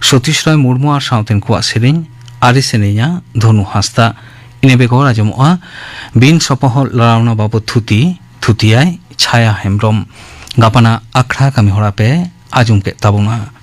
ᱥᱚᱛᱤᱥ ᱨᱚᱭ ᱢᱩᱨᱢᱩ ᱟᱨ ᱥᱟᱶᱛᱮᱱ ᱠᱚᱣᱟᱜ ᱥᱮᱨᱮᱧ, ᱟᱨᱮ ᱥᱮᱨᱮᱧᱟ ᱫᱷᱚᱱᱩ ᱦᱟᱸᱥᱫᱟ᱾ ᱤᱱᱟᱹ ᱵᱮᱜᱚᱨ ᱟᱸᱡᱚᱢᱚᱜᱼᱟ ᱵᱤᱱ ᱥᱚᱯᱚᱦᱚᱫ ᱞᱟᱲᱟᱣᱱᱟ ᱵᱟᱵᱚᱫ ᱛᱷᱩᱛᱤ, ᱛᱷᱩᱛᱤᱭᱟᱭ ᱪᱷᱟᱭᱟ ᱦᱮᱢᱵᱽᱨᱚᱢ᱾ ᱜᱟᱯᱟᱱᱟᱜ ᱟᱠᱷᱲᱟ ᱠᱟᱹᱢᱤ ᱦᱚᱨᱟ ᱯᱮ ᱟᱸᱡᱚᱢ ᱠᱮᱫ ᱛᱟᱵᱚᱱᱟ᱾